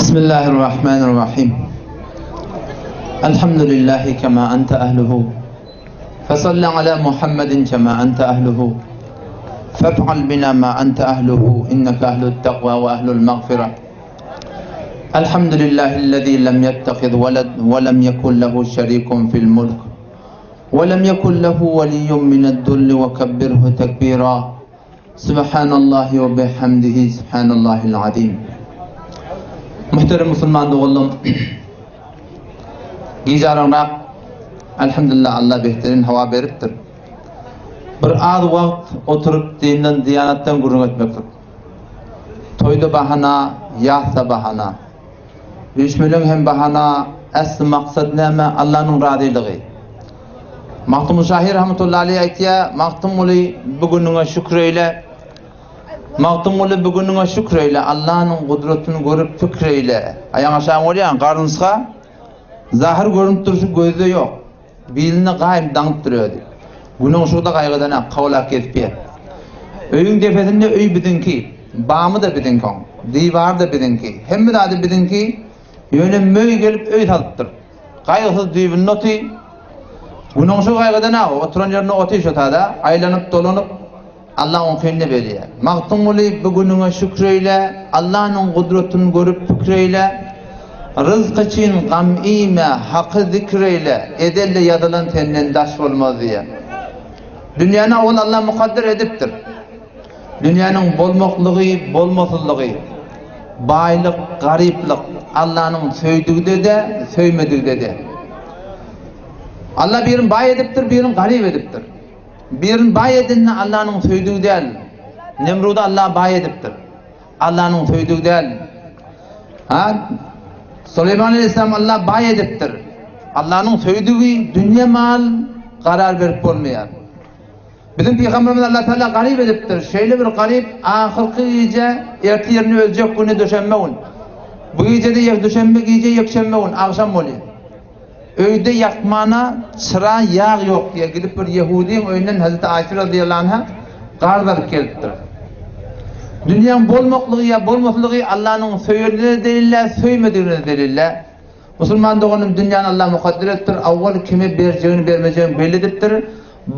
Bismillahirrahmanirrahim. Elhamdülillahi kema ente ehluhu. Fesalli ala Muhammedin kema ente ehluhu. Fef'al bina ma ente ehluhu. İnneke ehlu't takva ve ehlul mağfira. Elhamdülillahillezî lem yettehiz veled ve lem yekun lehu şerikun fil mulk. Ve lem yekun lehu veliyyun mine'd-dulli ve kebbirhu tekbira. Subhanallahi ve bihamdihi subhanallahil azim. Muhterem musulman doganlarym, gije araňrak Elhamdülillah Allah behterin hawa beripdir. Bir az wagt oturyp dinden, diýanatdan gürrüň etmeklik. Toýda bahana, ýasda bahana. Üýşmeleň hem bahana, äsli maksat näme? Allanyň razylygy. Magtymguly şahyr rahmetullahi aleýh aýtýar, Magtymguly bu günüňe şükür eýle. Magtymguly bu günüňe şükür eýle, Allanyň gudratyny görüp pikir eýle. Aýaň aşagyň bolýan garynçga zahyr görünip durşy gözde ýok. Biline gaýym daňyp dur özi. Günüň şuda gaýgydan-a kowlap gezip ýer. Öýüň depesinde öý biziňki, bamy-da biziňki oň, diwary-da biziňki, hemme zady biziňki, ýöne möý gelip öý salypdyr. Gaýgysyz düýbünde oty. Günüň şu gaýgydan-a oturan ýerinde oty şo tada, aýlanyp-dolanyp. Allah oňkyny berýär. Magtymguly bu günüňe şükür eýle, Allanyň gudratyny görüp pikir eýle. Ryzk üçin gam iýme, Haky zikr eýle, ezelde ýazylan senden daş bolmaz diýýär. Dünýäni owal Allah mukadder edipdir. Dünýäniň bolmaklygy, bolmasyzlygy, baýlyk, garyplyk Allanyň söýdügide-de, söýmedigide-de. Allah birini baý edipdir, birini garyp edipdir. Birini baý edende Allanyň söýdügi däl. Nemrudy Allah baý edipdir. Allanyň söýdügi däl. Ha? Suleýman aleyhisselam Allah baý edipdir. Allanyň söýdügi dünýe mal karar berip bolmaýar. Bizim pygamberimiz Allah Teala garyp edipdir. Şeýle bir garyp ahyrky gije ertirni öljek güni duşenbe gün. Bu gije de duşenbe gije ýekşenbe gün agşam bolýar. Öýde ýakmana çyra ýag ýok diýýär. Gidip bir ýehudyň öýünden Hezreti Aýşe razyýallahu anha garz alyp gelipdir. Dünýäň bolmaklygy ýa bolmaslygy Allanyň söýenine delille, söýmedigine delille. Musulman doganym dünýäni Allah mukadder edipdir. Awwal kime berjegini bermejegini belli edipdir.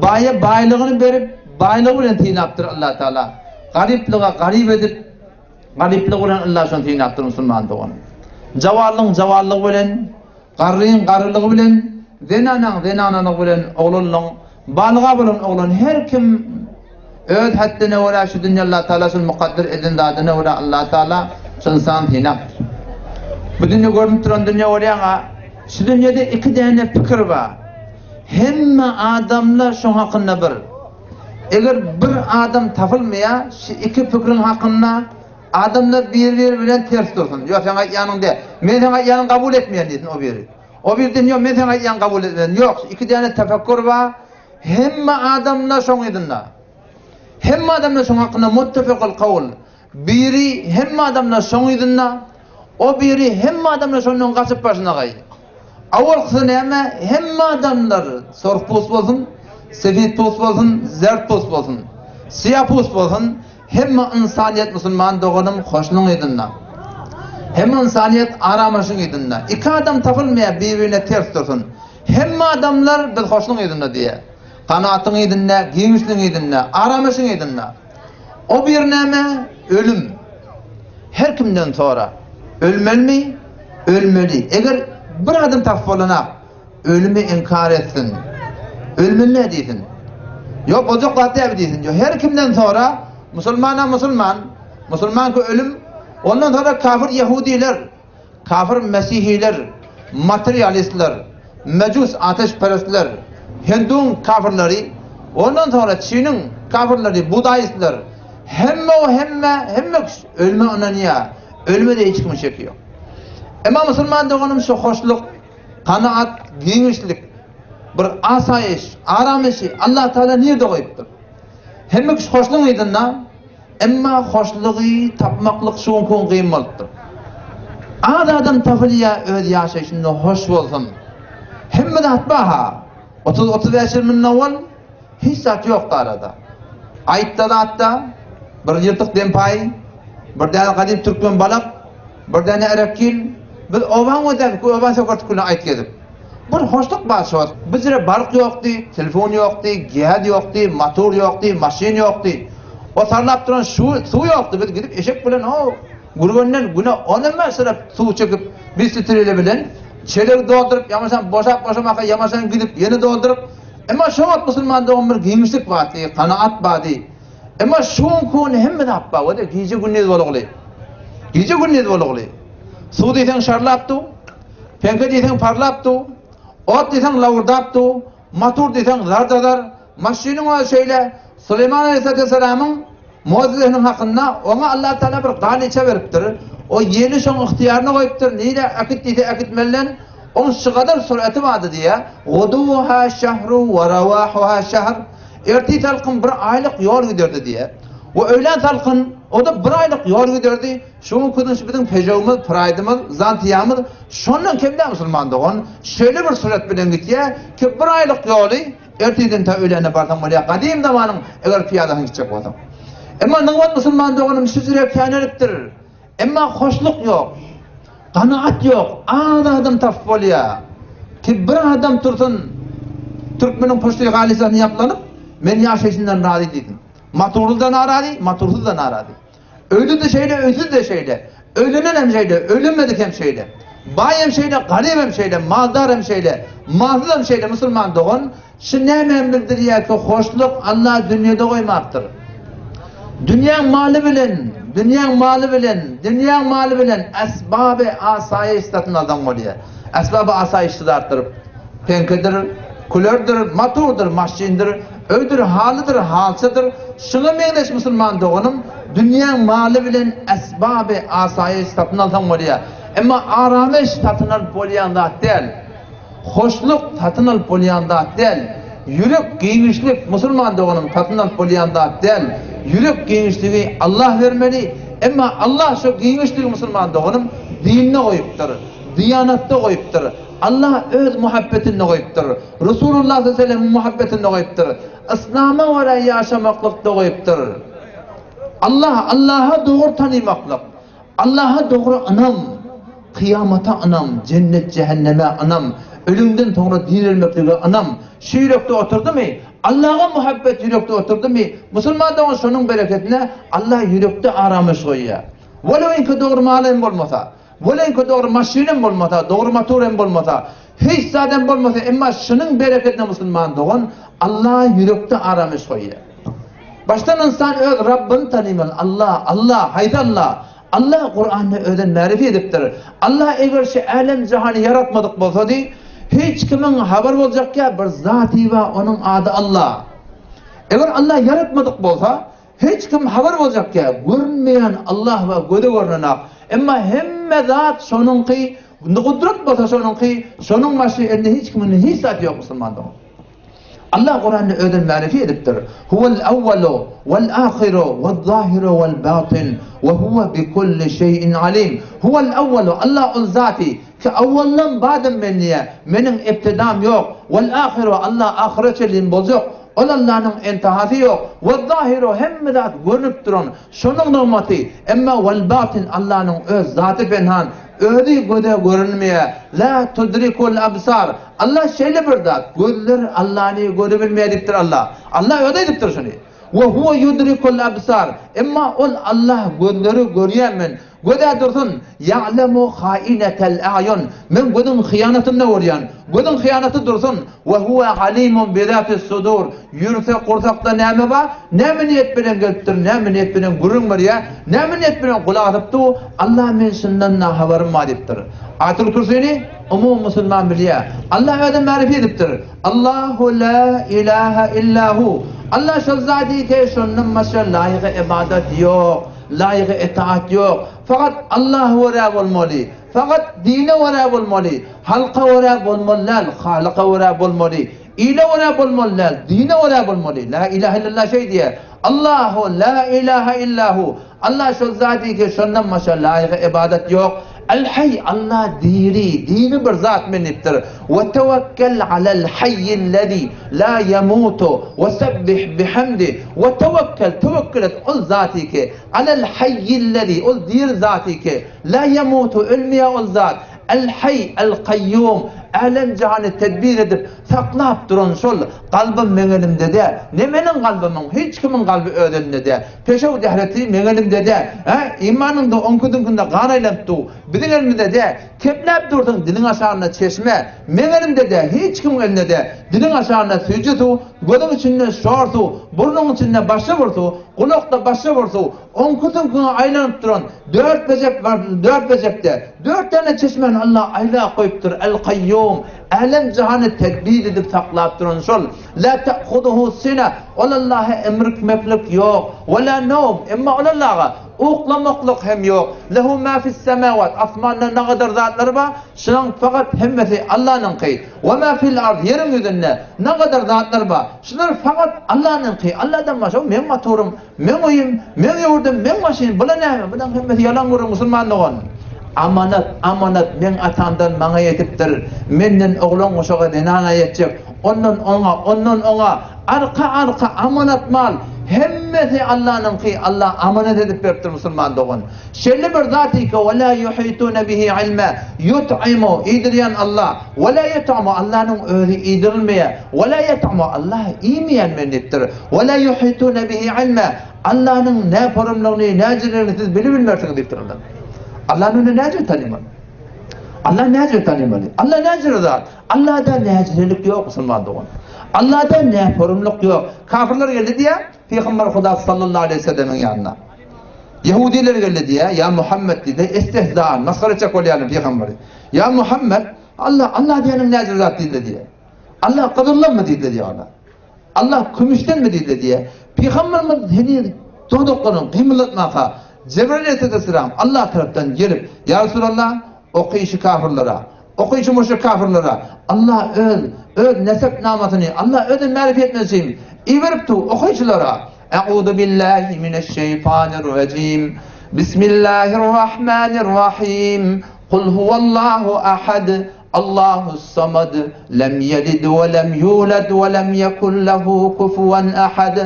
Baýa baýlygyny berip, baýlygy bilen synapdyr Allah Taala. Garyplyga garyp edip, Garyplygy bilen Alla şony synapdyr musulman dogan. Jawallyň jawallygy bilen, garryň garrylygy bilen, zenanaň zenanalygy bilen oglanlaň balyga bolan oglan her kim öz haddine görä şu dünýe Allah Taala şul mukadder eden zadyna görä Allah Taala şu ynsany synapdyr. Bu dünýe görünip duran dünýe bolýaňa şu dünýede iki däne pikir bar. Hemme adamlar şoň hakynda bir. Eger bir adam tapylmaýa, şu iki pikriň hakynda adamlar bir-biri bilen ters dursun. Ýok, seň aýtýanyň däl. Men seň aýtýanyňy kabul etmeýän diýsin o biri. O biri diýsin, ýok, men seň aýtýanyňy kabul etmeýän. Ýok, şu iki däne tefekkur bar. Hemme adamlar şoň yzynda. Hemme adamlar şoň hakynda muttefekul kawl. Biri hemme adamlar şoň yzynda, o biri hemme adamlar şondan gaçyp başyna gaý. Awalkysy näme? Hemme adamlar sorh pus bolsun, sefid pus bolsun, zert pus bolsun, syýa pus bolsun, hemme ynsanyýet musulman doganym hoşnuň yzynda. Hemme ynsanyýet aramyşyň yzynda. Iki adam tapylmaýar bir-birine ters dursun. Hemme adamlar biz hoşnuň yzynda diýýär. Ganatyň yzynda, giňişligiň yzynda, aramyşyň yzynda. O bir näme? Ölüm. Her kimden sora. Ölmelimi? Ölmeli. Eger bir adam tapyp bolanak, ölümi inkar etsin. Ölmeli ne diýsin? Ýok, boljak zat däl diýsin. Ýok, her kimden sora, musulmana musulman, musulmanka ölüm, ondan sonra kafir ýehudiler, Kafir mesihiler, materialistler, mejus ateşperestler, hinduň kafirleri, ondan soňra çiniň kafirleri, budaistler, hemme o hemme, hemme kişi ölüme ynanýar, ölüme-de hiç kimiň şeki ýok. Emma musulman doganym şu hoşluk, kanaat, giňişlik, bir asaýyş, aramyşy Allah Taala nirde goýupdyr? Hemme kişi hoşlugyň yzynda, Emma hoşlugy tapmaklyk şu günki gün kyn bolupdyr. Az adam tapylýar öz ýaşaýşynda hoş bolsun. Hemme zat bar-ha. 30-35 ýyl mundan owal hiç zat ýokdy arada. Aýtda zatda bir ýyrtyk dempaý, bir däne gadym türkmen balak, Bir däne erekil, biz obaň ödäki oba sökertik bilen aýt gezip. Bir hoşluk bar şo wagt. Bizde bark ýokdy, telefon ýokdy, gäz ýokdy, motor ýokdy, maşyn ýokdy. O sarlap duran şu suw ýokdy. Biz gidip eşek bilen o Gürgenden güne on metre suw çekip, bir sitrele bilen çelegi dolduryp, ýamaşan boşap boşamaka ýamaşan gidip ýene dolduryp, emma şo wagt musulman dogan bir giňişlik bardy, kanaat bardy. Emma şu günki gün hemme zat bar, o-da gije-gündiz bolugly. Gije-gündiz bolugly. Suw diýseň şarlap dur, peňke diýseň parlap dur, ot diýseň lawurdap dur, motor diýseň zar-da-zar, maşynyň özi şeýle. Süleýman aleyhissalatü-wesselamyň mugjyzasynyň hakynda oňa Allatagala bir galyça beripdir. O ýeli şoň ygtyýaryna goýupdyr, nirä äkit diýse äkitmelinden, oň şygadar süreti bardy diýýär. Guduwha şehru we rawahuha şehr. Ertir salkyn bir aýlyk ýol giderdi diýýär. We öýlän salkyn o-da bir aýlyk ýol giderdi. Şu günki gün şu biziň Pežewimiz, Praýdymyz, Zantiýamyz şondan kem däl musulman dogan. Şeýle bir süret bilen gitýär ki bir aýlyk ýoly ertirden ta öýlänä barsaň bolýar gadym zamanyň eger pyýadasyny gitjek bolsaň. Emma nygmat musulman doganym şu jüre känelipdir. Emma hoşluk ýok. Ganaat ýok. Az adam tapyp bolýar. Ki bir adam tursun türkmeniň puşty halysasyny ýaplanyp men ýaşaýşymdan razy diýsin. Maturly-da narazy, matursyz-da narazy. Öýli-de şeýle, öýsüz-de şeýle. Öýlenen hem şeýle, öýlenmedik hem şeýle. Baý hem şeýle, garyp hem şeýle, maldar hem şeýle, malsyz hem şeýle musulman dogan, şu nämäni bildirýär ki, hoşluk Allah dünýede goýmapdyr. Dünýäň maly bilen, dünýäň maly bilen, dünýäň maly bilen esbaby asaýyş satyn alsaň bolýar. Esbaby asaýyşsyz artdyryp. Peňkedir, külerdir, motordyr, maşyndyr, öýdür, halydyr, halçadyr. Şuňa meňzeş musulman doganym, dünýäň maly bilen esbaby asaýyş satyn alsaň bolýar. Emma aramyş satyn alyp bolýan zat däl. Hoşluk satyn alyp bolýan zat däl. Ýürek giňişlik musulman doganym satyn alyp bolýan zat däl. Ýürek giňişligi Allah bermeli. Emma Allah şo giňişligi musulman doganym dinde goýupdyr, diýanatda goýupdyr. Allah öz muhabbetinde goýupdyr. Resulullah sallallahu aleyhi ve sellemiň muhabbetinde goýupdyr. Yslama görä ýaşamaklykda goýupdyr. Allah Allaha dogry tanymaklyk, Allaha dogry ynam, kyýamata ynam, jennet jähenneme ynam, ölümden soňra direlmeklige ynam şu ýürekde oturdymy, Allaha muhabbet ýürekde oturdymy, musulman dogan şonuň bereketine Allah ýürekde aramyş goýýar. Welew dogry mal hem bolmasa, Weleýki dogry maşyn hem bolmasa, dogry motor hem bolmasa, hiç zat hem bolmasa, emma şunuň berekedine musulman dogan Allah ýürekde aramyş goýýar. Başdan ynsan öz Rabbyny tanymaly, Allah, Allah, haýsy Allah? Allah Kuranda özün märifi edipdir. Allah eger şu älem jahany ýaratmadyk bolsady, hiç kimiň habar boljak ýa bir zaty bar, onuň ady Allah. Eger Allah ýaratmadyk bolsa, Hiç kim habar boljak däl, görünmeýän Allah we göze görnenak. Emma hemme zat şonuňky, gudrat bolsa şonuňky, şonuň başga elinde hiç kimiň hiç zat ýok musulman dogan. Allah Kuranda özüni märifi edipdir. Huwel awwalu wal ahiru wal zahiru wal batin we huwe bi kulli şeýin alim. Huwel awwalu Allah ol zaty ki awwaldan badam men diýä, meniň ibtidam ýok. Wal ahiru Allah ahyra çenli boljak. Ol Allanyň entahasy ýok. Wez-zahiru hemme zat görnüp duran, şonuň nygmaty. Emma wel-batyn Allanyň öz zaty penhan, özi göze görünmeýär. La tudrikul absar. Allah şeýle bir zat, gözler Allany görebilmeýär diýipdir Allah. Allah özi aýdypdyr şuny. We huwe yudrikul absar. Emma ol Allah gözleri görýän men. Göz-ä dursun, Ýa'lemu ha'inetel a'ýun, Men gözüň hyýanatyny-da görýän. Gözüň hyýanaty dursun, We huwe alimun bizatis sudur, Ýürse gursakda näme bar, näme niýet bilen gelipdir, näme niýet bilen gürrüň berýär, näme niýet bilen gulak asyp dur, Allah men şundan-da habarym bar diýipdir. Aýatul Kürsini umumy musulman bilýär. Allah özem märifi edipdir. Allahu la ilaha illa hu. Allah şol zat ki, şondan başga laýygy ybadat ýok. Laýygy itaat ýok. Fakat Allaha görä bolmaly. Fakat dine görä bolmaly. Halka görä bolmaly däl, Halyka görä bolmaly. Ile görä bolmaly däl, dine görä bolmaly. La ilahe illallah şeý diýýär. Allahu la ilahe illahu. Allah şol zat ki, şondan başga laýygy ybadat ýok. El-Haý, Allah diri, diri bir zat men diýipdir. We tewekkel alel-haýýillezî lâ ýemûtu we sebbih bihamdi. We tewekkel, töwekgel et ol zaty ki, alel-haýýillezî, ol diri zaty ki, lâ ýemûtu, ölmeýär ol zat. El-Haý, El-Kaýýum, älem-jahany tedbir edip, saklap duran şol, kalbym meň elimde däl. Ne meniň kalbymyň, hiç kimiň kalby öz elinde däl. Peşew dähreti meň elimde däl. Hä, imanyňda oňky-düňkünde gan aýlanyp dur. Biziň elimizde däl. Kepläp dursuň, diliň aşagynda çeşme. Meň elimde däl, hiç kimiň elinde däl. Diliň aşagynda süýji suw, gözüň içinde şor suw, burnuň içinde başga bir suw, gulakda başga bir suw. Oňky-süňküňe aýlanyp duran dört bejek bar, dört bejekde, dört däne çeşmäni Allah aýlap goýupdyr, El-Kaýýum, älem-jahany tedbir edip saklap duran şol, La te'huzuhu sine, ol Allaha emrikmeklik ýok, we la nowm, emma ol Allaha uklamaklyk hem ýok, Lehu ma fis-semawat, asmanda nagadar zatlar bar, şulaň fakat hemmesi Allanyňky, we ma fil-ard, ýeriň ýüzünde nagadar zatlar bar, şular fakat Allanyňky, Alladan başga meň motorym, Meň öýüm, meň ýurdum, meň maşynym, bular näme? Bularyň hemmesi ýalan gürrüň musulman dogan. Amanat, amanat meň atamdan maňa ýetipdir. Menden oglan guşaga zenana ýetjek. Ondan oňa, ondan oňa, arka-arka amanat mal. Hemmesi Allanyňky, Alla amanat edip beripdir musulman dogan. Şeýle bir zat ki, we la yuhitune bihi ilma, yut'imu, iýdirýän Alla, we la yut'amu, Allanyň özi iýdirilmeýär, we la yet'amu, Alla iýmeýän men diýipdir. We la yuhitune bihi ilma, Allanyň näporumlygyny, näjireligini siz bilibilmersiňiz diýipdir Alla. Allany indi näjire tanymaly? Allah näjire tanymaly? Allah näjire zat? Allada näjirelik ýok musulman dogan. Allada näporumlyk ýok. Kafirler geldi diýýär, Pygamber Huda sallallahu aleyhi ve sellemiň ýanyna. Ýehudiler geldi diýýär, Ýa Muhammet diýdi, istihzaan, masgara etjek bolýarlar pygamberi. Ýa Muhammet, Allah, Allah diýeniň näjür zat diýdi diýýär. Allah gyzyldanmy diýdi diýýär. Allah kümüşdenmi diýdi diýýär. Pygamberimiz heniz dodaklaryny gymyldatmaka, Jebraýyl aleyhisselam Allah tarapdan gelip, Ýa Resulallah, okyşy kafirlere, okyşy müşrik kafirlere, Allah öz öz nesep namasyny Allah özi märifi etmesi üçin iberipdi okyjylara. Euzu billahi mineşşeýtanirrajim. Bismillahirrahmanirrahim. Kul huwallahu ahad. Allahus samad. Lem yelid we lem yulad we lem yekun lehu kufuwan ahad.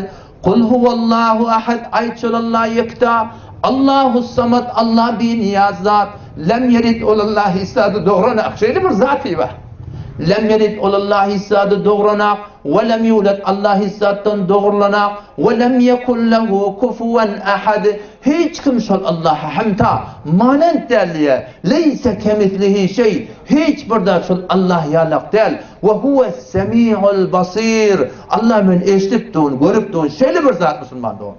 Kul huwallahu ahad. Aýt şol Allah ýekta. Allahus samad. Allah binyaz zat. Lem yelid ol Allah hiç zady dogranak. Şeýle bir zat bar. Lem yelid ol Allah hiç zady dogranak. We lem ýulad, Allah hiç zatdan dogrulanak, we lem ýekun lehu kufuwen ahad, hiç kim şol Allaha hemta, manent däl diýýär. Leýse kemislihi şeý, hiç bir zat şol Allah ýalak däl. We huwes semiul basir, Allah men eşidip durun, görüp durun, şeýle bir zat musulman dogan.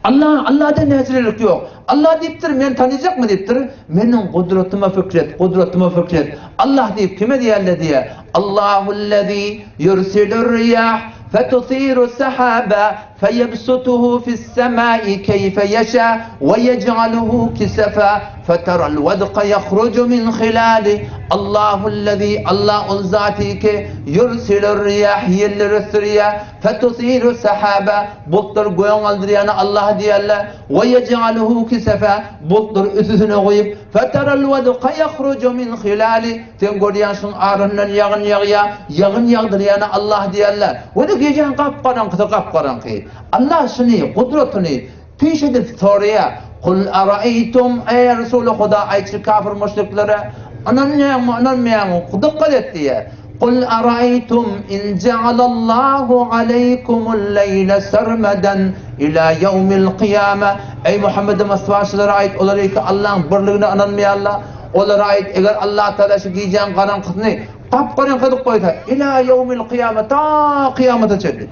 Allah, Allahda näjirelik ýok. Allah diýipdir, meni tanyjakmy diýipdir. Meniň gudratyma pikir et, gudratyma pikir et. Allah diýip kime diýerler diýýär. Allahullazi yursilur riyah fetusiru sahaba feyebsutuhu fis-semai keyfe yeşa ve yec'aluhu kisefa feteral wedqa yahrucu min hilali. Allahullazi Allah ol zaty ki yursilur riyah ýelleri ösdürýär. Fetusiru sahaba, bultlary göge galdyrýana Allah diýerler. We ýej'aluhu kisefa, bultlary üstüne guýup, feteral wedka ýahruju min hilali, sen görýäň şuň arasyndan ýagyn ýagýar, ýagyn ýagdyrýana Allah diýerler. We-de gijäň gap-garaňkysy gap-garaňky. Allah şuny, gudratyny, Piş edip soraýar, Kul araeýtum, eý, Resuly Huda, aýtçy kafir müşriklere, ynanýaňmy, ynanmaýaňmy, dykgat et diýýär. Kul araeýtum in ja'alallahu aleýkumul leýle sermeden ila ýewmil kyýame. Eý, Muhammediň ysbaşçylary aýt, olar ki Allaň birligine ynanmaýarlar, olara aýt, eger Allah Tagala şu gijäň garaňkysyny gap-garaňky edip goýsa, ila ýewmil kyýame, ta kyýamata çenli.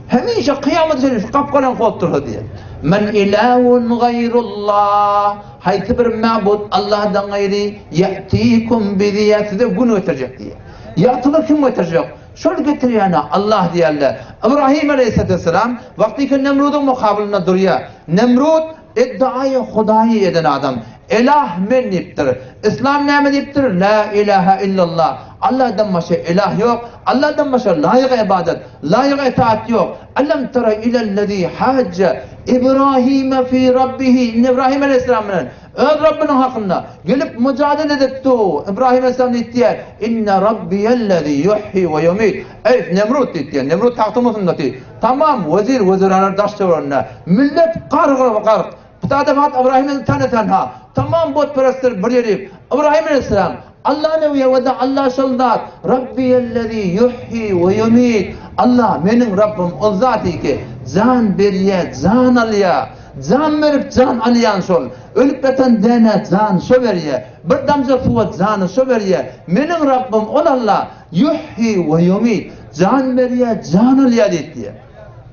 Hemişe kyýamat çenli şu gap-garaňky bolup dursa diýýär. Men ilahun gaýrullah, haýsy bir mabud Allahdan gaýry ýatikum biziýa size gün getirjek diýýär. Ýagtylyk kim getirjek? Şol getirýäne Allah diýerler. Ibrahim aleyhisselam wagtyky Nemrudyň mukabylynda durýar. Nemrud iddiaýy hudaýy eden adam. Elah men diýipdir. Islam näme diýipdir? La ilaha illallah. Allahdan başga ilah ýok, Allahdan başga laýyk ybadat, laýyk itaat ýok. Alam tara ilellezî hajja Ibrahime fî Rabbihi, indi Ibrahim aleýhissalam bilen öz Rabbynyň hakynda gelip mujadele edipdi. Ibrahim aleýhissalam diýipdi, Inne Rabbiyellezî yuhyi we yumit. Eý, Nemrut diýipdi, Nemrut tagtyň başyndady. Tamam wezir weziralar daş töwereginde. Millet garga gark. Bu taýda fakat Ybraýym tane tenha. Tamam butperestler bir ýerik. Ybraýym aleýhissalam Allah newýe we Allah şol zat. Rabbiyellezî yuhyi we yumit. Allah meniň Rabbym ol zat ki jan berýär, jan alýar. Jan berip jan alýan şol. Ölüp ýatan dänä jan şo berýär. Bir damja suwa jany şo berýär. Meniň Rabbym ol Allah. Yuhyi we yumit. Jan berýär, jan alýar diýdi.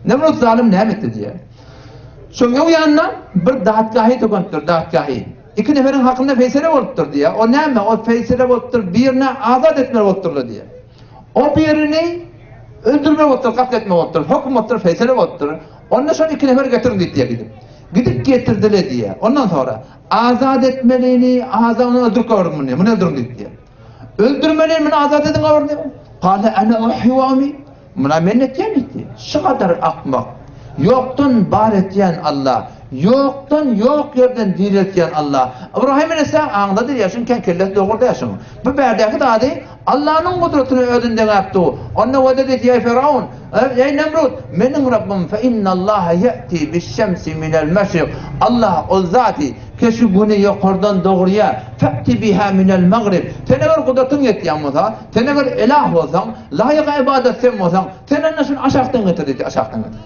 Nemrut zalym näme etdi diýýär. Şoň öň ýanynda bir datgahy tökenipdir, datgahy. Iki neferiň hakynda feýsele bolupdyr diýýär. O näme? O feýsele bolupdyr, birine azat etmeli bolupdyrlar diýýär. O birini öldürmeli bolupdyr, gatl etmeli bolupdyr. Höküm bolupdyr, feýsele bolupdyr. Onda şol iki nefer getiriň diýip gidip. Gidip getirdiler diýýär. Ondan soňra azat etmelini, azat ony öldürip goýuň muny, muny öldüriň diýip diýýär. Öldürmelini muny azat ediň goýuň diýip. Kale ana uhyi we umit. Muna men etýän etdi. Şu gadar akmak. Ýokdan bar etýän Allah. Ýokdan ýok ýerden direltýän Allah. Ybraýym aleyhisselam aňlady diýýär, şuň ken kellesi dogry däl şuň. Bu bärdäki zady Allanyň gudratyna özüni deňäp dur. Onda wada diýdi, Eý Firaun, eý Nemrut, meniň Rabbym fe innallaha ýe'ti biş-şemsi minel meşrik. Allah ol zaty ke şu güni ýokardan dogurýar. Fe'ti biha minel magrib. Sen eger gudratyň ýetýän bolsa, sen eger ilah bolsaň, Laýyk ybadat sen bolsaň, sen onda şuny aşakdan getir diýdi, aşakdan getir.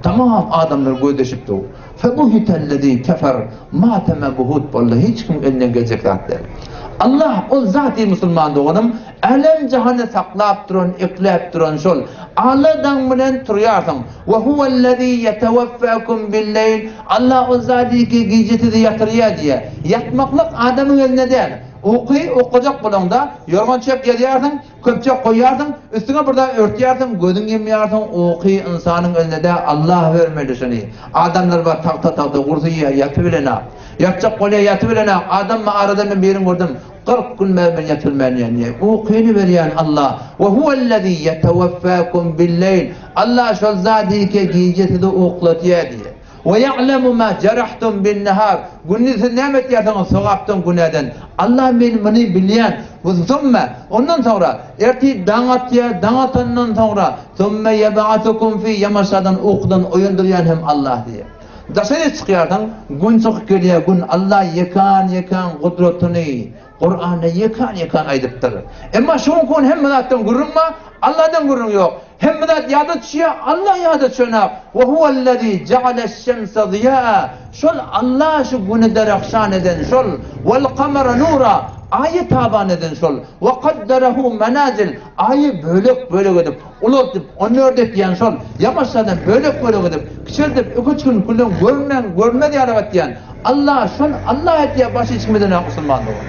Tamam adamlar gözleşip dur. Febuhitellezî kefer, mateme buhut boldy, hiç kim elinden geljek zat däl. Allah ol zat eý musulman doganym, älem jahany saklap duran, ekläp duran şol. Alla daň bilen turýarsyň. Ve huvellezî yeteveffâkum billeýl, Allah ol zat ki gije sizi ýatyrýar diýýär. Ýatmaklyk adamyň elinde däl. Uky okajak bolaňda, ýorgan-çek gezýärsiň, köpçek goýýarsyň, üstüňe bir zat örtýärsiň, gözüňi ýumýarsyň, uky ynsanyň elinde däl, Allah bermeli şuny. Adamlar bar tagta-tagta gursa iýýär, ýatybilenak. Ýatjak bolýar, ýatybilenak. Adam bar arada men birini gördüm, 40 gün bäri men ýatybilmän diýen diýýär. Ukyny berýän Allah. Wa huwellezî ýeteweffâkum billeýl. Allah şol zady ki gije sizi uklatýar diýýär. Ve ya'lemu ma jarahtum bin nahar. Gündiz siz näme etýärsiňiz sogapdan günäden. Allah men muny bilýän. Ve summe ondan soňra ertir daň atýar, daň atandan soňra summe yeb'atukum fi ýamaşadan ukudan oýandyrýan hem Allah diýýär. Daşary çykýarsyň, gün çykyp gelýär, gün Allah ýekan-ýekan gudratyny Kuranda ýekan-ýekan aýdypdyr. Emma şu günki gün hemme zatdan gürrüň bar, Allahdan gürrüň ýok. Hemme zat ýada düşýär, Allah ýada düşenak. Ve huvellezî jealeş-şemse ziýaa. Şol Allah şu güni derahşan eden şol. Vel kamara nura. Aýy taban eden şol. Ve kadderehu menazil. Aýy bölek-bölek edip, ulaltyp, on dört etýän şol. Ýamaşjadan bölek-bölek edip, kiçeldip, iki-üç gün külden görmän, görmez ýaly etýän. Allah şol Allah etýär baş hiç kim edenok musulman dogan.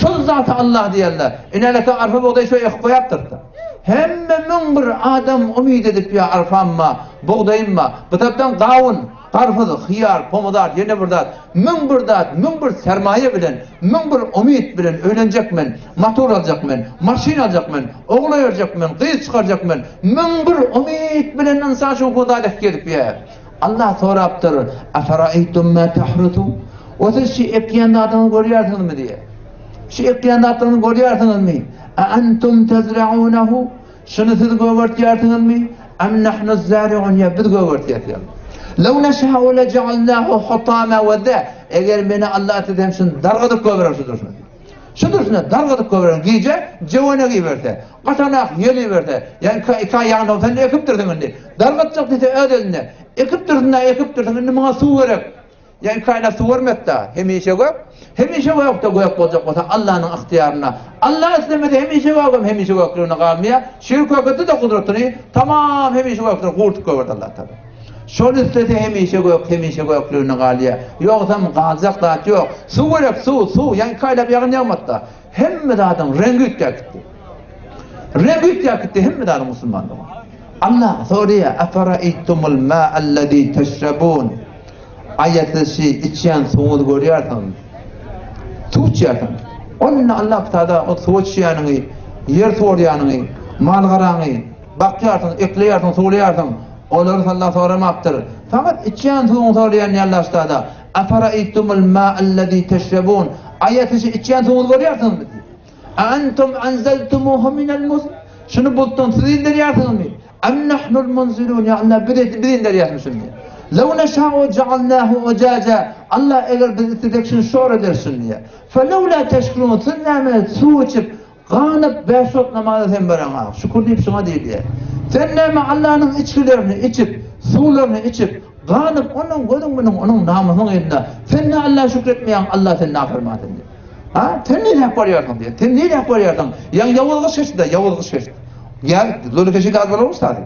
Şol zata Allah diýerler. Ineleke arpa bugdaý şo ekip goýapdyrda. Hemme 1001 adam umyt edip ýa arpamma, bugdaýymma, bu tarapdan gawun, garpyz, hyýar, pomidor, ýene bir zat, 1001 zat, 1001 sermaýa bilen, 1001 umyt bilen öýlenjek men, motor aljak men, maşyn aljak men, ogul öýerjek men, gyz çykarjak men, 1001 umyt bilen ynsan şu huda dek gezip ýär. Allah sorapdyr, Eferaeytum ma tahrusun? O siz şu ekýän zadyňyzy görýärsiňizmi diýýär. Şu ekýän zatlaryňyzy görýärsiňizmi? A antum tezraunahu? Şuny siz gögertýärsiňizmi? Am nahnu zari'un ýa biz gögertýäris ýa. Law neşa'u lejealnahu hutama we eger meni Allah islese hem şuny dargadyp göberer şu durşuna. Şu durşuna dargadyp göberer gije jöwene giberse, gatanak ýel iberse, ýa iki, iki aý ýagyn bolsa indi ekipdirsiň indi. Dargatjak diýse öz elinde. Ekipdirsiň-dä, ekipdirsiň, indi muňa suw gerek. Ýa iki aýlap suw bermekde, hemişe gök. Hemişe gökde gök boljak bolsa Allanyň ygtyýarynda. Allah islemese hemişe gögem hemişe göklügine galmaýar. Şir köketdi-de gudratyny tamam hemişe gökden gurtup goýberdi Allah Tagala. Şol islese hemişe gök hemişe göklügine galýar. Ýogsam galjak zat ýok. Suw gerek suw suw ýa iki aýlap ýagyn ýagmady-da. Hemme zadyň reňgi üýtgäp gitdi. Reňgi üýtgäp gitdi hemme zadyň musulmanlygyň. Allah soraýar, Eferaeytumul ma'allezî teşrebûn? Aýa siz şi içýän suwuňyzy görýärsiňizmi? Suw içýärsiňiz. Onda Allah Taala o suw içýäniňi. Ýer suwarýanyňy, mal-garaňy bakýarsyň, ekleýärsiň, suwlaýarsyň. Olary Allah soramapdyr. Fakat içýän suwuňy soraýan ýallaşda-da, Afaraýtumul ma'allezî teşrebûn, Aýa siz şu içýän suwuňyzy görýärsiňizmi? diýdi. A entum enzeltumuhu minel muzn, Şuny bulutdan siz inderýärsiňizmi? Em nahnul munzilun, ýa Allah biz biz inderýäsmi şuny diýýär. Lew neşâ'u jealnâhu ucaca, Allah eger biz islesek şuny şor ederis şuny diýýär. Felewlâ teşkurun, siz näme suw içip, ganyp bäş wagt namaza sen baraňa, şükür diýip şuňa diýilýär. Sen näme Allanyň içgilerini içip, suwlaryny içip, ganyp onuň gözüň bilen onuň namysynyň elinde, sen ne Alla şükür etmeýäň, Allah seni naperman diýýär. Ha, sen niräk barýarsyň diýýär. Sen niräk barýarsyň? Ýaňy ýawuz gyş geçdi-de, ýawuz gyş geçdi. Gel, zulu keşik az bolar ustady.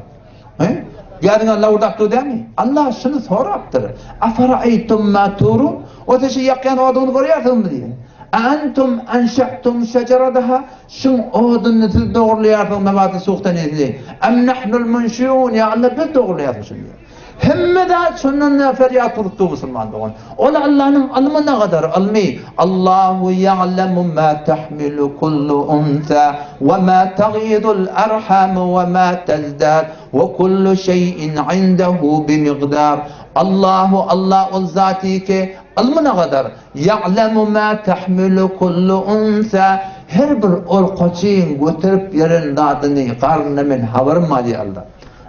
He? Gädiňe Allah urdap dur dämi? Allah şuny sorapdyr. Afaraýtum ma turun? O sen şu ýakýan oduňyzy görýärsiňmi diýýär. A antum anşa'tum şejerataha? Şuň oduny siz dogurlaýarsyňyz nabaty suhtanesini. Am nahnul munşiun? Ýa Allah biz dogurlaýarys şuny diýýär. Hemme zat şondan nä ferýat bolup dur musulman dogan. Ol Allanyň ylmy nagadar ylmy. Allahu ýa'lemu ma tahmilu kullu unsa we ma tagidul arhamu we ma tazdad we kullu şeý'in indehu bi miqdar. Allahu Allah ol zaty ki ylmy nagadar. Ýa'lemu ma tahmilu kullu unsa her bir urkaçyň göterip ýören zadyny garnynda men habarym bar diýýär Allah.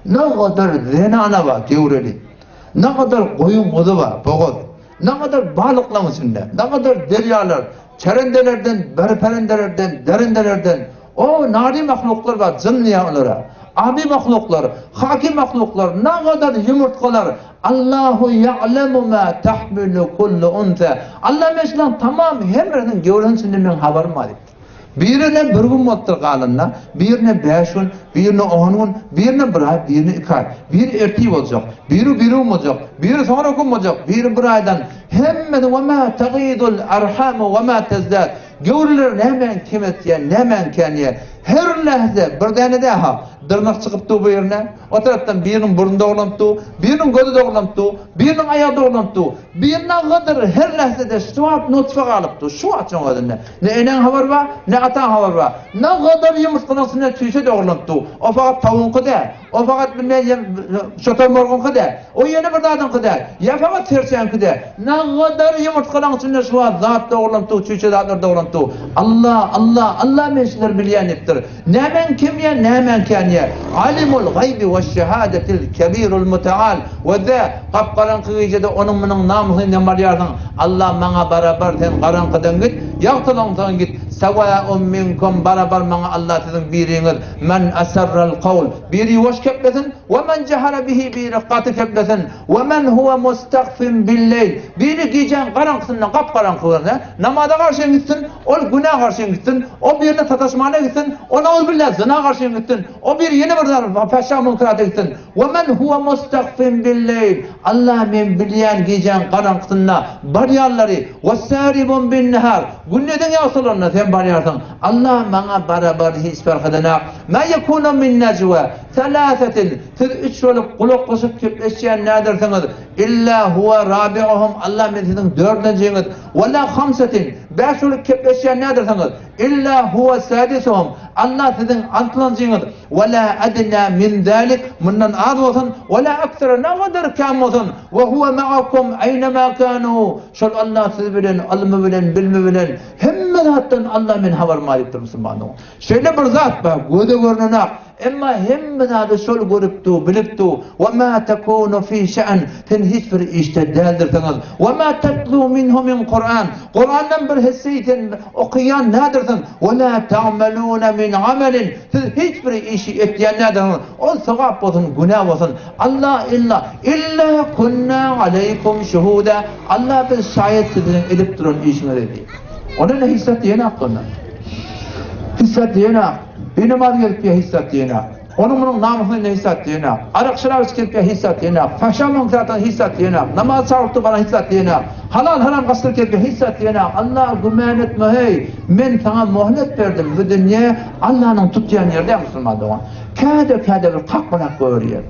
Nagadar zenana bar gewreli. Nagadar goýun guzy bar bogaz. Nagadar balyklaň içinde. Nagadar derýalar, çerendelerden, berperendelerden, derindelerden. O nari mahluklar bar, jyn diýýär olara. Abi mahluklar, haki mahluklar, nagadar ýumurtgalar. Allahu ýa'lemu ma tahmilu kullu unsa. Allah men şulaň tamam her biriniň gewresiniň içinde meň habarym bar diýipdir. Birine bir gün bolupdyr galanda, birine bäş gün, birine on gün, birine bir aý, birine iki aý. Biri ertir boljak, biri birigün boljak, biri soňra gün boljak, biri bir aýdan. Hemmesi we ma tagidul arhamu we ma tezdad. Göwreler nämäň kemeltýär, nämäň känýär. Her lähze bir däne dä-ha, dyrnak çykyp dur bu ýerine. O tarapdan biriniň burny dogrulanyp dur, biriniň gözi dogrulanyp dur, biriniň aýagy dogrulanyp dur. Birine gydyr her lähzede şu wagt nutfa galyp dur, şu wagt şoň özünde. Ne eneň habary bar, ne ataň habary bar. Ne gydyr ýumurtganyň üstünde çüýşe dogrulanyp dur. O fakat tawugyňky däl. O fakat bilmeýän şotormorgyňky däl. O ýene bir zadyňky däl. Ýa fakat serçäňki däl. Ne gydyr ýumurtgalaň içinde şu wagt zat dogrulanyp dur, çüýşe zatlar dogrulanyp dur. Allah, Allah, Allah men şulary bilýän diýipdir. Nämäň kemýär, nämäň känýär? Alimul gaýbi weş-şehadetil kebirul muteal. We-de, gap-garaňky gijede onuň-munuň namysyny dem alýarsyň. Allah maňa barabar sen garaňkydan git, ýagtylygyňdan git. Sawaun minkum barabar maňa Allah siziň biriňiz. Men asarral kawl biri ýuwaş keplesin, we men jehara bihi biri gaty keplesin. We men huwe mustahfin bil-leýl biri gijäň garaňkysynda gap-garaňky görse, namaza garşy gitsin, Ol günä garşy gitsin, o birine sataşmana gitsin, o nauzubilla zyna garşy gitsin, o biri ýene bir zat fahşa munkerata gitsin. We men huwa mustahfin bil-leýl, Allah men bilýän gijäň garaňkysynda barýanlary, we saribun bin-nahar, gündiziň ýagtylygynda sen barýarsyň. Allah maňa barabar hiç fark edenak. Ma yekunu min najwa salasatin, siz üç bolup gulaklaşyp gepleşýän nädersiňiz? Illa huwa rabi'uhum, Allah men siziň dördünjiňiz. We la hamsatin, bäş bolup kepleşýän nädirsiňiz? Illa huwa sadisuhum, Allah siziň altynjyňyz. We la adna min zalik, mundan az bolsun, we la aksara, nagadar kän bolsun. We huwa ma'akum aynama kanu, şol Allah siz bilen, ylmy bilen, bilimi bilen, hemme zatdan Allah men habarym bar diýipdir musulmanyň. Şeýle bir zat bar, göze görnenak. Emma hemme zady şol görüp dur, bilip dur. Wa ma takunu fi şe'n, sen hiç bir işde däldirsiňiz. Wa ma tatlu minhu min Kur'an, Kurandan bir hisseyi sen okaýan nädirsiň? Wa la ta'maluna min amelin, siz hiç bir işi etýän nädirsiňiz? Ol sogap bolsun, günä bolsun. Allah illa illa kunna aleýkum şuhuda, Allah biz şaýat siziň edip duran işiňize diýip. Onda ne hissat diýenak onda. Hissat diýenak. Binamaz gelip ýa hiç zat diýenok. Onuň munuň namysyna indi hiç zat diýenok. Arak-şerap içip gelip ýa hiç zat diýenok. Fahşa munkar hiç zat diýenok. Namaz çagyrtdy bana hiç zat diýenok. Halal haram gaçdyryp gelip ýa hiç zat diýenok. Alla gümän etme heý, men saňa mohlet berdim. Bu dünýe Allanyň tutýan ýeri däl musulman dogan. Käde-käde bir kakmalak goýberýär.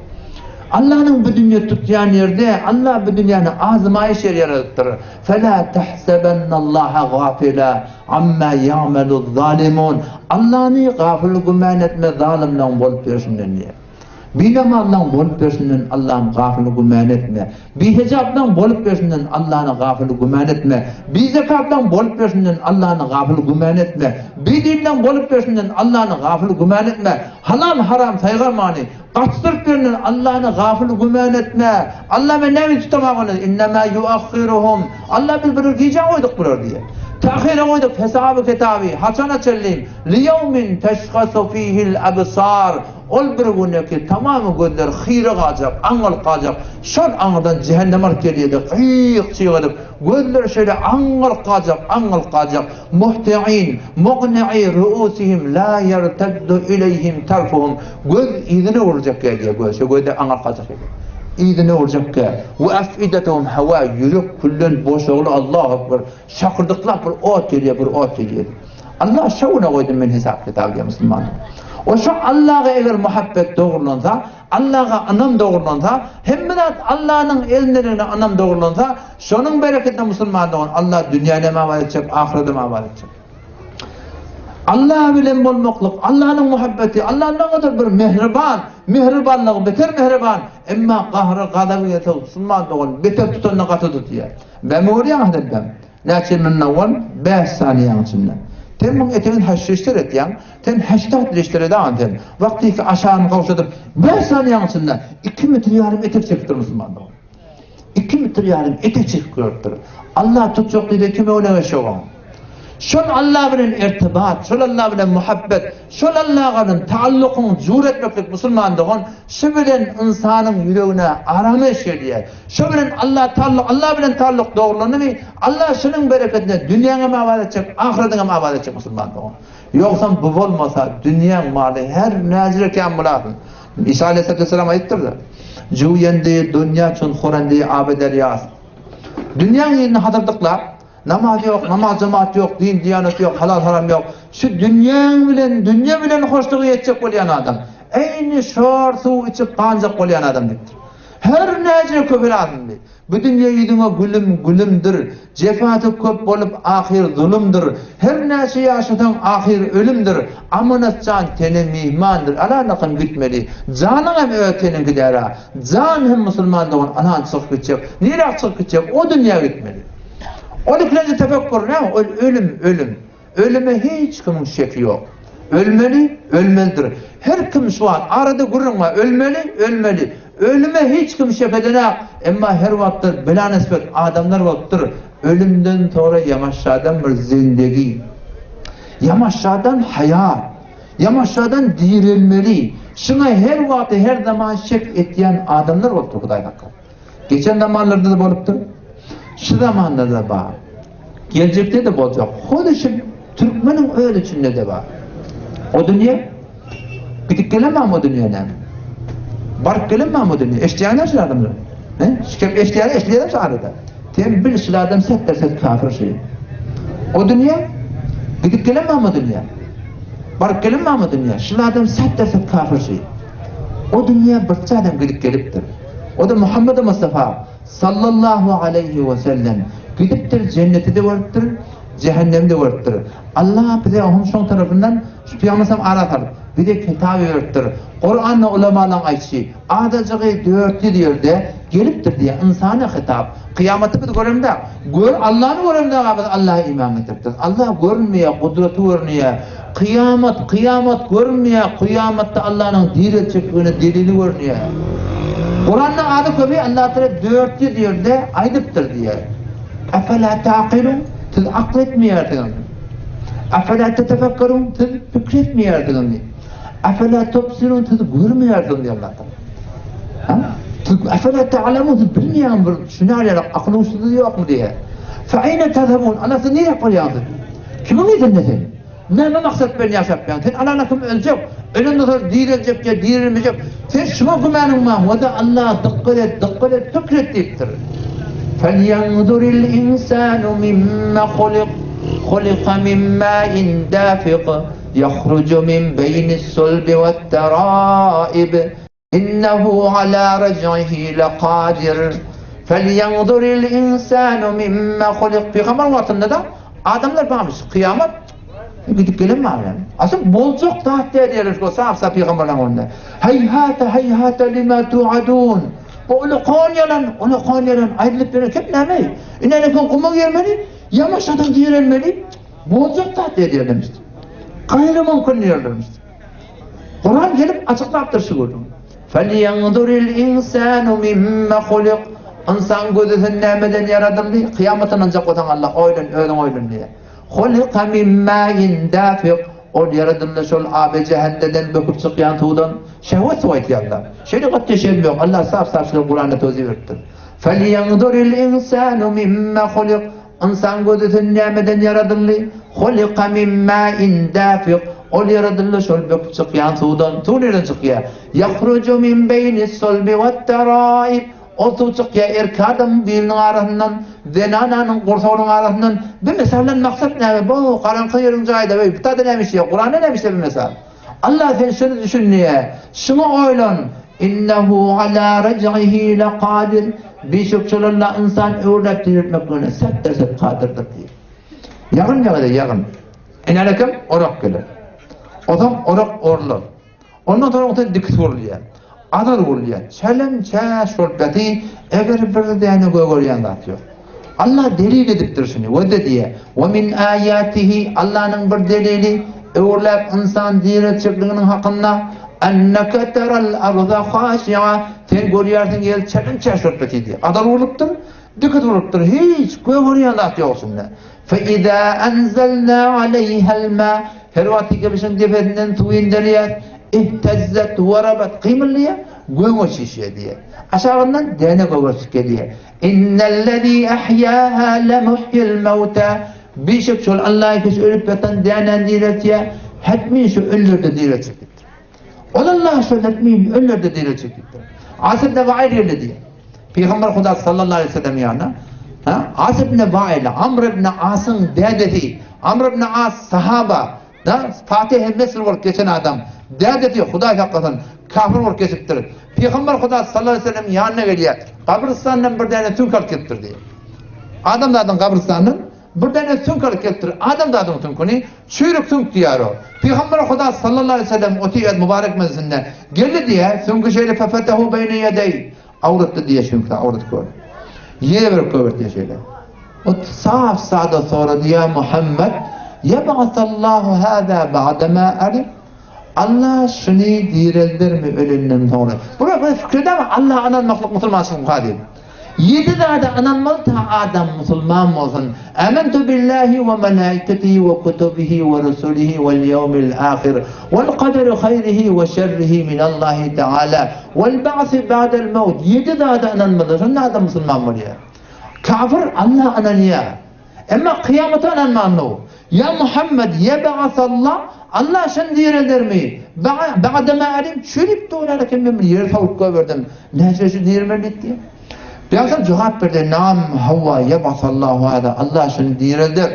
Allanyň bu dünýe tutýan ýerde Alla bu dünýäni azmaýyş ýer ýaradypdyr. Fela tahsebennallaha gafila amma ya'maluz zalimun. Allany gafyl güman etme zalymlaň bolup ýörşünden diýýär. Binamazlaň bolup ýörşünden Allany gafyl güman etme. Bihejaplaň bolup ýörşünden Allany gafyl güman etme. Bizekatlaň bolup ýörşünden Allany gafyl güman etme. Bidinleň bolup ýörşünden Allany gafyl güman etme. Halal-haram saýgarmany Gaçdyryp ýörnen Allany gafyl güman etme. Alla men näme tutamaga ony? Innemâ ýuahhiruhum. Alla biz bular gijä goýduk bular diýýär. Tähire goýduk hesaby kitaby haçana çenli? Liýewmin teşhasu fihil absar. Ol bir güne ki tamamy gözler hyra galjak, aňňalyp galjak. Şol aňyrdan jähennem alyp gelýärdi, gyýyk-çyýyk edip. Gözler şeýle aňňalyp galjak, aňňalyp galjak. Muhti'in, mukni'i ru'usihim la ýerteddu ileýhim tarfuhum. Göz yzyna öwrüljek diýýär göz. Şo gözde aňňalyp galjak diýýär. Yzyna öwrüljek diýýär. We afidatuhum hawa ýürek külden boşagly Allahu ekber. Şakyrdyklap bir ot gelýär, bir ot gelýär. Allah şo güne goýdum men hesap kitaby diýýär musulmanlar. O şo Allaha eger muhabbet dogrulansa, Allaha ynam dogrulansa, hemme zat Allanyň elindeligine ynam dogrulansa, şonuň berekedine musulman dogan Allah dünýänem abat etjek, ahyredem abat etjek. Allah bilen bolmaklyk, Allanyň muhabbeti, Allah nägadar bir mähriban, mähribanlygy beter mähriban, emma gahry gazaby gelse musulman dogan beter tutanda gaty tutýar. Bämi görýäň hezretem? Näçe ýyl mundan owal? Bäş saniýäň içinde. Sen muň etegini häşşeşdir etýäň. Sen häşdat leşdir edäň sen. Wagtyky aşagyny gowşadyp, bäş saniýäň içinde iki metr ýarym etek çekipdir musulman dogan. Iki metr ýarym etek çekip görüpdir. Allah tutjak diýdi, kime öne geçjek oň? Şol Allah bilen irtibat, şol Allah bilen muhabbet, şol Allaha bilen taallukyň jur etmeklik musulman dogan, şu bilen ynsanyň ýüregine arameş gelýär. Şo bilen Alla talluk, Alla bilen talluk dogrulandymy, Alla şunuň berekedine dünýäňem abat etjek, ahyretiňem abat etjek musulman dogan. Ýogsam bu bolmasa dünýäň maly her näjire kän bolasyn. Isa aleyhissalatu aýypdyr-da. Juýendi dunýa çun hurendi abe derýas. Dünýäň ýerini hazyrdyklap, namaz ýok, namaz jemaat ýok, din diýanet ýok, halal haram ýok. Şu dünýäň bilen, dünýe bilen hoşluga ýetjek bolýan adam, eýni şor suw içip ganjak bolýan adam diýipdir. Her näce köp lazymdy. Bu dünýe ýüzüňe gülüm, gülümdir. Jefasy köp bolup ahyr zulumdyr. Her näçe ýaşasaň ahyr ölümdir. Amanat jan tene myhmandyr. Alalakam gitmeli. Janyň hem öz teniňki däl-a. Jan hem musulman dogan alan çykyp gitjek. Nirä çykyp gitjek? O dünýä gitmeli. Ol ikilenji tefekkur näme? Ol ölüm, ölüm. Ölüme hiç kimiň şeki ýok. Ölmeli, ölmelidir. Her kim şu wagt arada gürrüň bar. Ölmeli, ölmeli. Ölüme hiç kim şek edenak. Emma her wagtda bela-nisbet adamlar bolupdyr. Ölümden soňra ýamaşjadan bir zindegi. Ýamaşjadan haýat. Ýamaşjadan direlmeli. Şuňa her wagt, her zaman şek etýän adamlar bolupdyr Hudaý hakka. Geçen zamanlarda-da bolupdyr. Şu zamanda-da bar. Geljekde-de boljak. Hut şu türkmeniň öz içinde-de bar. O dünýe gidip gelen barmy o dünýä näme? Baryp gelen barmy o dünýä? Eşidýäňler şu adamlar? He? Şu kep eşidýär, eşidýär şu arada. Sen bil şu adam set derset kafir şu. O dünýe gidip gelen barmy o dünýä? Baryp gelen barmy o dünýä? Şu adam set derset kafir şu. O dünýä birçe adam gidip gelipdir. O-da Muhammedi Mustafa, sallallahu aleýhi we sellem, gidipdir, jenneti-de görüpdir, jähennemi-de görüpdir. Allah bize onuň şoň tarapyndan şu Pygamber sallam ara salyp, bize kitap iberipdir. Kuranda ulamalaň aýtşy, azajygy 400 ýerde gelipdir diýýär, ynsana hitap. Kyýamaty biz göremzok. Gör, Allany göremzok, biz Allaha iman getiripdiris. Allah görünmeýär, gudraty görünýär. Kyýamat, kyýamat görünmeýär, kyýamatda Allanyň direltjekligine delili görünýär. Kuranda ady köpi Allatagala 400 ýerde aýdypdyr diýýär. Efela taqilun, siz akyl etmeýärsiňizmi? Efela tetefekkerun, siz pikir etmeýärsiňizmi? Efela tubsirun, siz görmeýärsiňiz diýýär Allatagala. Ha? Siz efela ta'lemun, siz bilmeýäňiz bir düşüner ýaly akyl huşuňyz ýokmy diýýär. Fe eýne tezhebun, Allah siz nirä barýaňyz? Kimiň yzynda sen? Näme maksat bilen ýaşap ýaň? Sen alana kim öljek? Ölenden soň direljek ýa direlmejek? Sen şuňa gümanyň bar. Wada Allah dykgat et, dykgat et, pikir et diýipdir. Felýanzuril insanu mimma hulik, hulika min ma'in dafiq, yahruju min beýnis sulbi wet-teraib. Innehu ala rej'ihi lekadir. Felýenzuryl insanu mimme hulyk. Pygamber wagtynda-da adamlar barmyş. Kyýamat gidip gelen bar yani. Asyl boljak zat däl diýerler şu sap-sap pygamberleň öňünde. Heýhate heýhate lima tuadun. Bu ulakan ýalan, ulakan ýalan aýdylyp beren kep näme? Ine ine guma girmeli, ýamaşadan direlmeli. Boljak zat däl diýerlermiş. Gaýry mümkin diýerlermiş. Kuran gelip açyklapdyr şu gürrüňi. Felýenzuril insanu mimme hulik. Ynsan gözüsin nämeden ýaradyldy? Kyýamata ynanjak bolsaň Allah oýlan, özüň oýlan diýýär. Hulika min ma'in dafiq. Ol ýaradyldy şol abe jähendeden böküp çykýan suwdan. Şehwet suwy aýtýarlar. Şeýle gaty deşelim ýok. Allah sap-sap şular Kuranda towsiýe beripdir. Felýenzuril insanu mimme hulik. Ynsan gözüsin nämeden ýaradyldy? Hulika min ma'in dafiq. Ol ýaradyldy şol böküp çykýan suwdan. Suw nireden çykýar? Ýahruju min beýnis sulbi wat-taraib. Ol suw çykýar erkek adamyň biliniň arasyndan, zenananyň gursagynyň arasyndan. Bu mysaldan maksat näme? Bu garaňky ýeriň jaýda, bu taýda näme işleýär? Kuranda näme işleýär bu mysal? Allah sen şuny düşün diýýär. Şuňa oýlan. Innehu ala rej'ihi lekadir. Bişek şol Allah ynsan öwrüläp diriltmekligine set-de-set kadyrdyr diýýär. Ýagyn ýagada ýagyn. Inälekem orak geler. Onsoň orak orlar. Ondan soň ondan dikis urulýar. Azar urulýar. Çelem çäş bolup ýaty, eger bir däne gögerýän zat ýok. Allah delil edipdir şuny. We-de diýýär, We min aýatihi, Allanyň bir delili, öwrüläp ynsan direltjekliginiň hakynda, Enneke teral arda haşi'a, sen görýärsiň ýer çelem-çäş bolup ýatyr diýýär. Azar urlupdyr, dikiz urlupdyr, hiç gögerýän zat ýok içinde. Fe izâ enzelnâ aleýhel mâ, her wagty gelşiň depesinden suw inderýäs, ihtezzet we rabat, gymyldaýar, göge çişýär diýýär. Aşagyndan däne gögerçik gelýär. Innellezî ahýâhâ lemuhyil mewtâ, Bişek şol Alla kişi ölüp ýatan dänäni direltýär, hetmin şu ölüleri-de direltjek diýipdir. Ol Alla şol hetmin ölüleri-de direltjek diýipdir. As ibn Wail geldi diýýär. Pygamber Huda sallallahu aleýhi we sellem ýanyna, ha, As ibn Wail, Amr ibn Asyň dädesi, Amr ibn As sahaba, Da, Fatih Mesr bolup geçen adam. Dädesi, Hudaý saklasyn, kafir bolup geçipdir. Pygamber Huda sallallahu aleýhi we sellem ýanyna gelýär. Gabrystandan bir däne süňk alyp gelipdir diýýär. Adamzadyň gabrystandan bir däne süňk alyp gelipdir. Adamzadyň süňküni çüýrük süňk diýýär o. Pygamber Huda sallallahu aleýhi we sellem otyr mübarek mejlisinde. Geldi diýýär, süňki şeýle fefetehu beýne ýedeý. Awratdy diýýär süňki, awrat gör. Ýere berip goýberdi diýýär şeýle. O saf sada sorady, Ýa Muhammet, ýeb'asallahu hâzâ ba'demâ alim? Allah şuny direldermi ölenden soňra? Bular bir fikir edämi, Allaha ynanmaklyk musulmançylygyň kazy. Ýedi zada ynanmaly ta adam musulman bolsun. Amentu billahi we melaiketihi we kutubihi we rusulihi wel ýewmil ahir wel kaderi haýrihi we şerrihi minallahi teala wel ba'si ba'del mewt. Ýedi zada ynanmaly, şonda adam musulman bolýar. Kafir Alla ynanýar. Emma kyýamata ynanmandyr. Ýa Muhammed, ýeb'asallah, Alla şony direldermi? Ba'dema alim, çürüp duran eken men bir ýere sowup goýberdim. Näçe şu dirmeli diýdi. Pygamber jogap berdi, Naam, hawa, ýeb'asallahu hada, Alla şony direlder.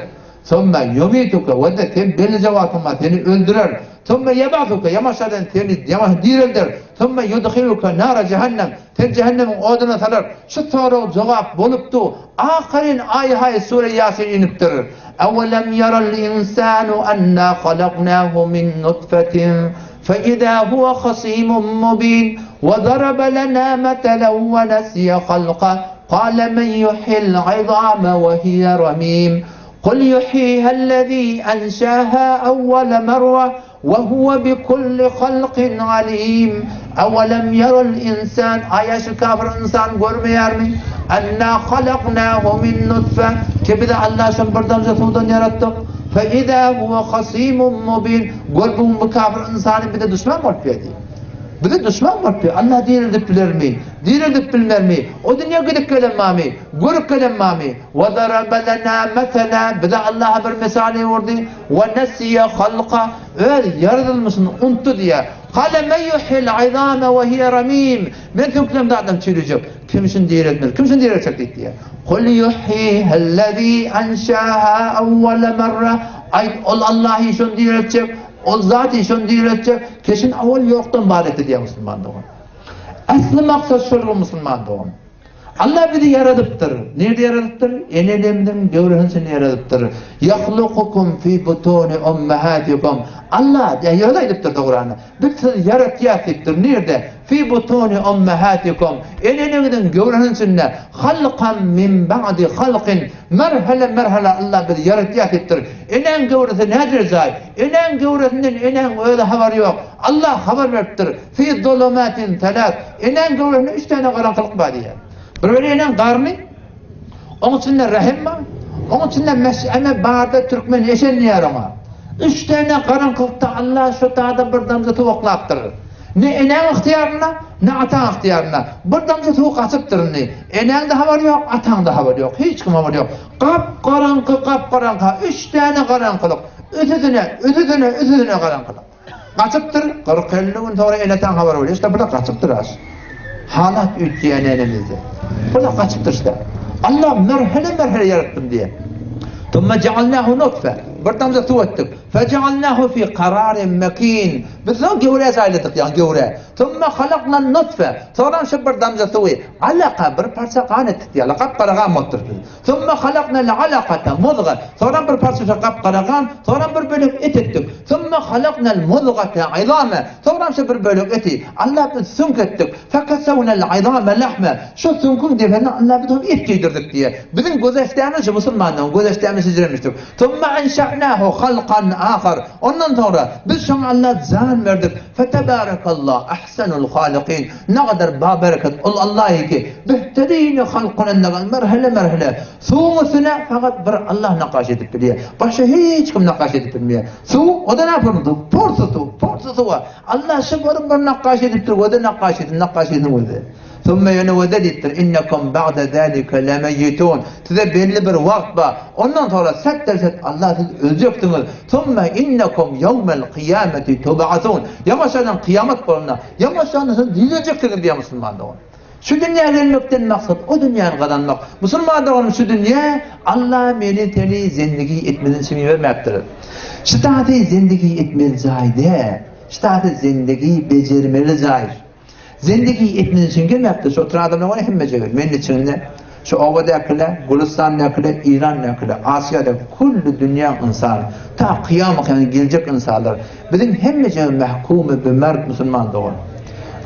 Somme ýumituke, we-de sen belli wagtyň bar, seni öldürer. Somme ýeb'asuke, ýamaşadan seni ýamaşa direlder. Somme ýudhiluke nara jehennem, Seni jähennemiň oduna salar. Şu sorag jogap bolupdy. Ahyryn aý-haý sure Ýasin inipdir. Awelem ýaral insanu anna halaknahu min nutfetin fe iza huwa hasimun mubin we zaraba lana metelen we nesiye halka kale men yuhyil izame we hiye ramim kul yuhyihellezî enşâhâ awwele merre We huwe bi kulli halkin alim. Ewelem yerel insan, aýa şu kafir ynsan görmeýärmi? Enna halaknahu min nutfe, ki bizi Allah şol bir damja suwdan ýaratdyk. Fe iza huwe hasimun mubin, gör bu gün bu kafir ynsany bize duşman bolup ýör diýip. Bize duşman bolup ýör. Allah direldip bilermi? Direldip bilmermi? O dünýä gidip gelen barmy? Görüp gelen barmy? We darabe lena mesela, bize Allah bir mysal urdy. We nesiye halka, öz ýaradylmyşyny unutdy diýýär. Kale men yuhyil izame we hiye ramim, men süňklerimi zatlap çüýrejek, kim şuny direltmeli, kim şuny direltjek diýip diýýär. Kul yuhyihellezî enşâhâ awwale merre, aýt, ol Allahy şuny direltjek, ol zaty şuny direltjek, ki şuny owal ýokdan bar etdi diýýär musulman dogan. Asly maksat şol bu musulman dogan. Allah bizi ýaradypdyr. Nirde ýaradypdyr? Enelerimiziň göwresiniň içinde ýaradypdyr. Ýahlukukum fi butuni ummahatikum. Allah diýýär, özi aýdypdyr Kuranda. Biz sizi ýaratýas diýipdir. Nirde? Fi butuni ummahatikum. Eneleriniň göwresiniň içinde halkan min ba'di halkin. Merhele-merhele Allah bizi ýaratýar diýipdir. Enäň göwresi nädür jaý? Enäň göwresinden enäň özi habary ýok. Allah habar beripdir. Fi zulumatin selas. Enäň göwresinde üç däne garaňkylyk bar diýýär. Bir biri enäň garny, oň içinde rahim bar, oň içinde meş'eme barda türkmen eşen diýýär oňa. Üç däne garaňkylykda Allah şu tada bir damja suw oklapdyr. Ne enäň ygtyýarynda, ne ataň ygtyýarynda. Bir damja suw gaçypdyr indi. Enäň-de habary ýok, ataň-da habary ýok. Hiç kim habary ýok. Gap-garaňky, gap-garaňky. Üç däne garaňkylyk. Üsüsine, üsüsine, üsüsine garaňkylyk. Gaçypdyr, 40-50 gün soňra ene-ataň habary bolýar. Işte bu-da gaçypdyr aş. Halat üýtgeýän enemizde. Bu-da gaçypdyr işte. Allah merhele-merhele ýaratdym diýýär. Thumma ja'alnahu nutfe. Bir damja suw etdik. Fejealnahu fi kararin mekin. Biz soň göwrä jaýladyk, ýagny göwrä. Summa halaknan nutfe. Soňram şu bir damja suwy alaka, bir parça gan etdik diýýärler. Gap-gara gan bolupdyr. Summa halaknal alakata muzga. Soňram bir parça şu gap-gara gan, soňram bir bölek et etdik. Summa halaknal muzgata izama. Soňram şu bir bölek eti Allah biz süňk etdik. Fekesevnel izame lahme. Şu süňküň depesine Allah biz et geýdirdik diýýär. Biziň gözeşdämiz şu musulmanlaryň gözeşdämiz şeýlemişdir. Summa enşe'nahu halkan ahar. Ondan soňra biz şoňa Alla jan berdik. Fetebarekallah ahsenul halikin. Ne kadar babereket ol Allah ki behterini halkyny merhele merhele suwuň üstüne fakat bir Allah nakaş edip bilýär. Başga hiç kim nakaş edip bilmeýär. Suw o da näme suw? Porsu suw, porsu suwa. Allah şu görüp bir nakaş edipdir, o da nakaş edip, nakaş edip özi. Sümme ýene wede diýipdir, Innekum ba'de zalike lemeýitun. Size belli bir wagt bar. Ondan soňra setdel-set Allah siz öljeksiňiz. Sümme innekum ýewmel kyýameti tub'asun. Ýamaşadan kyýamat bolanda, ýamaşadan siz direljeksiňiz diýýär musulman dogan. Şu dünýä gelmekden maksat o dünýäni gazanmak. Musulman doganym şu dünýä Allah meni seni zendigi etmeden üçin ibermäpdir. Şu zady zendigi etmeli jaý däl. Şu zady zendigi bejermeli jaý. Zendigi etmez üçin gelmäpdir. Şu oturan adamlar bar hemmejigi. Men içinde şu obadakylar, Gülüstandakylar, Irandakylar, Asiýada külli dünýäň ynsany. Ta kyýama ýagny geljek ynsanlar. Biziň hemmejigimiz mahkumy bi merg musulman dogan.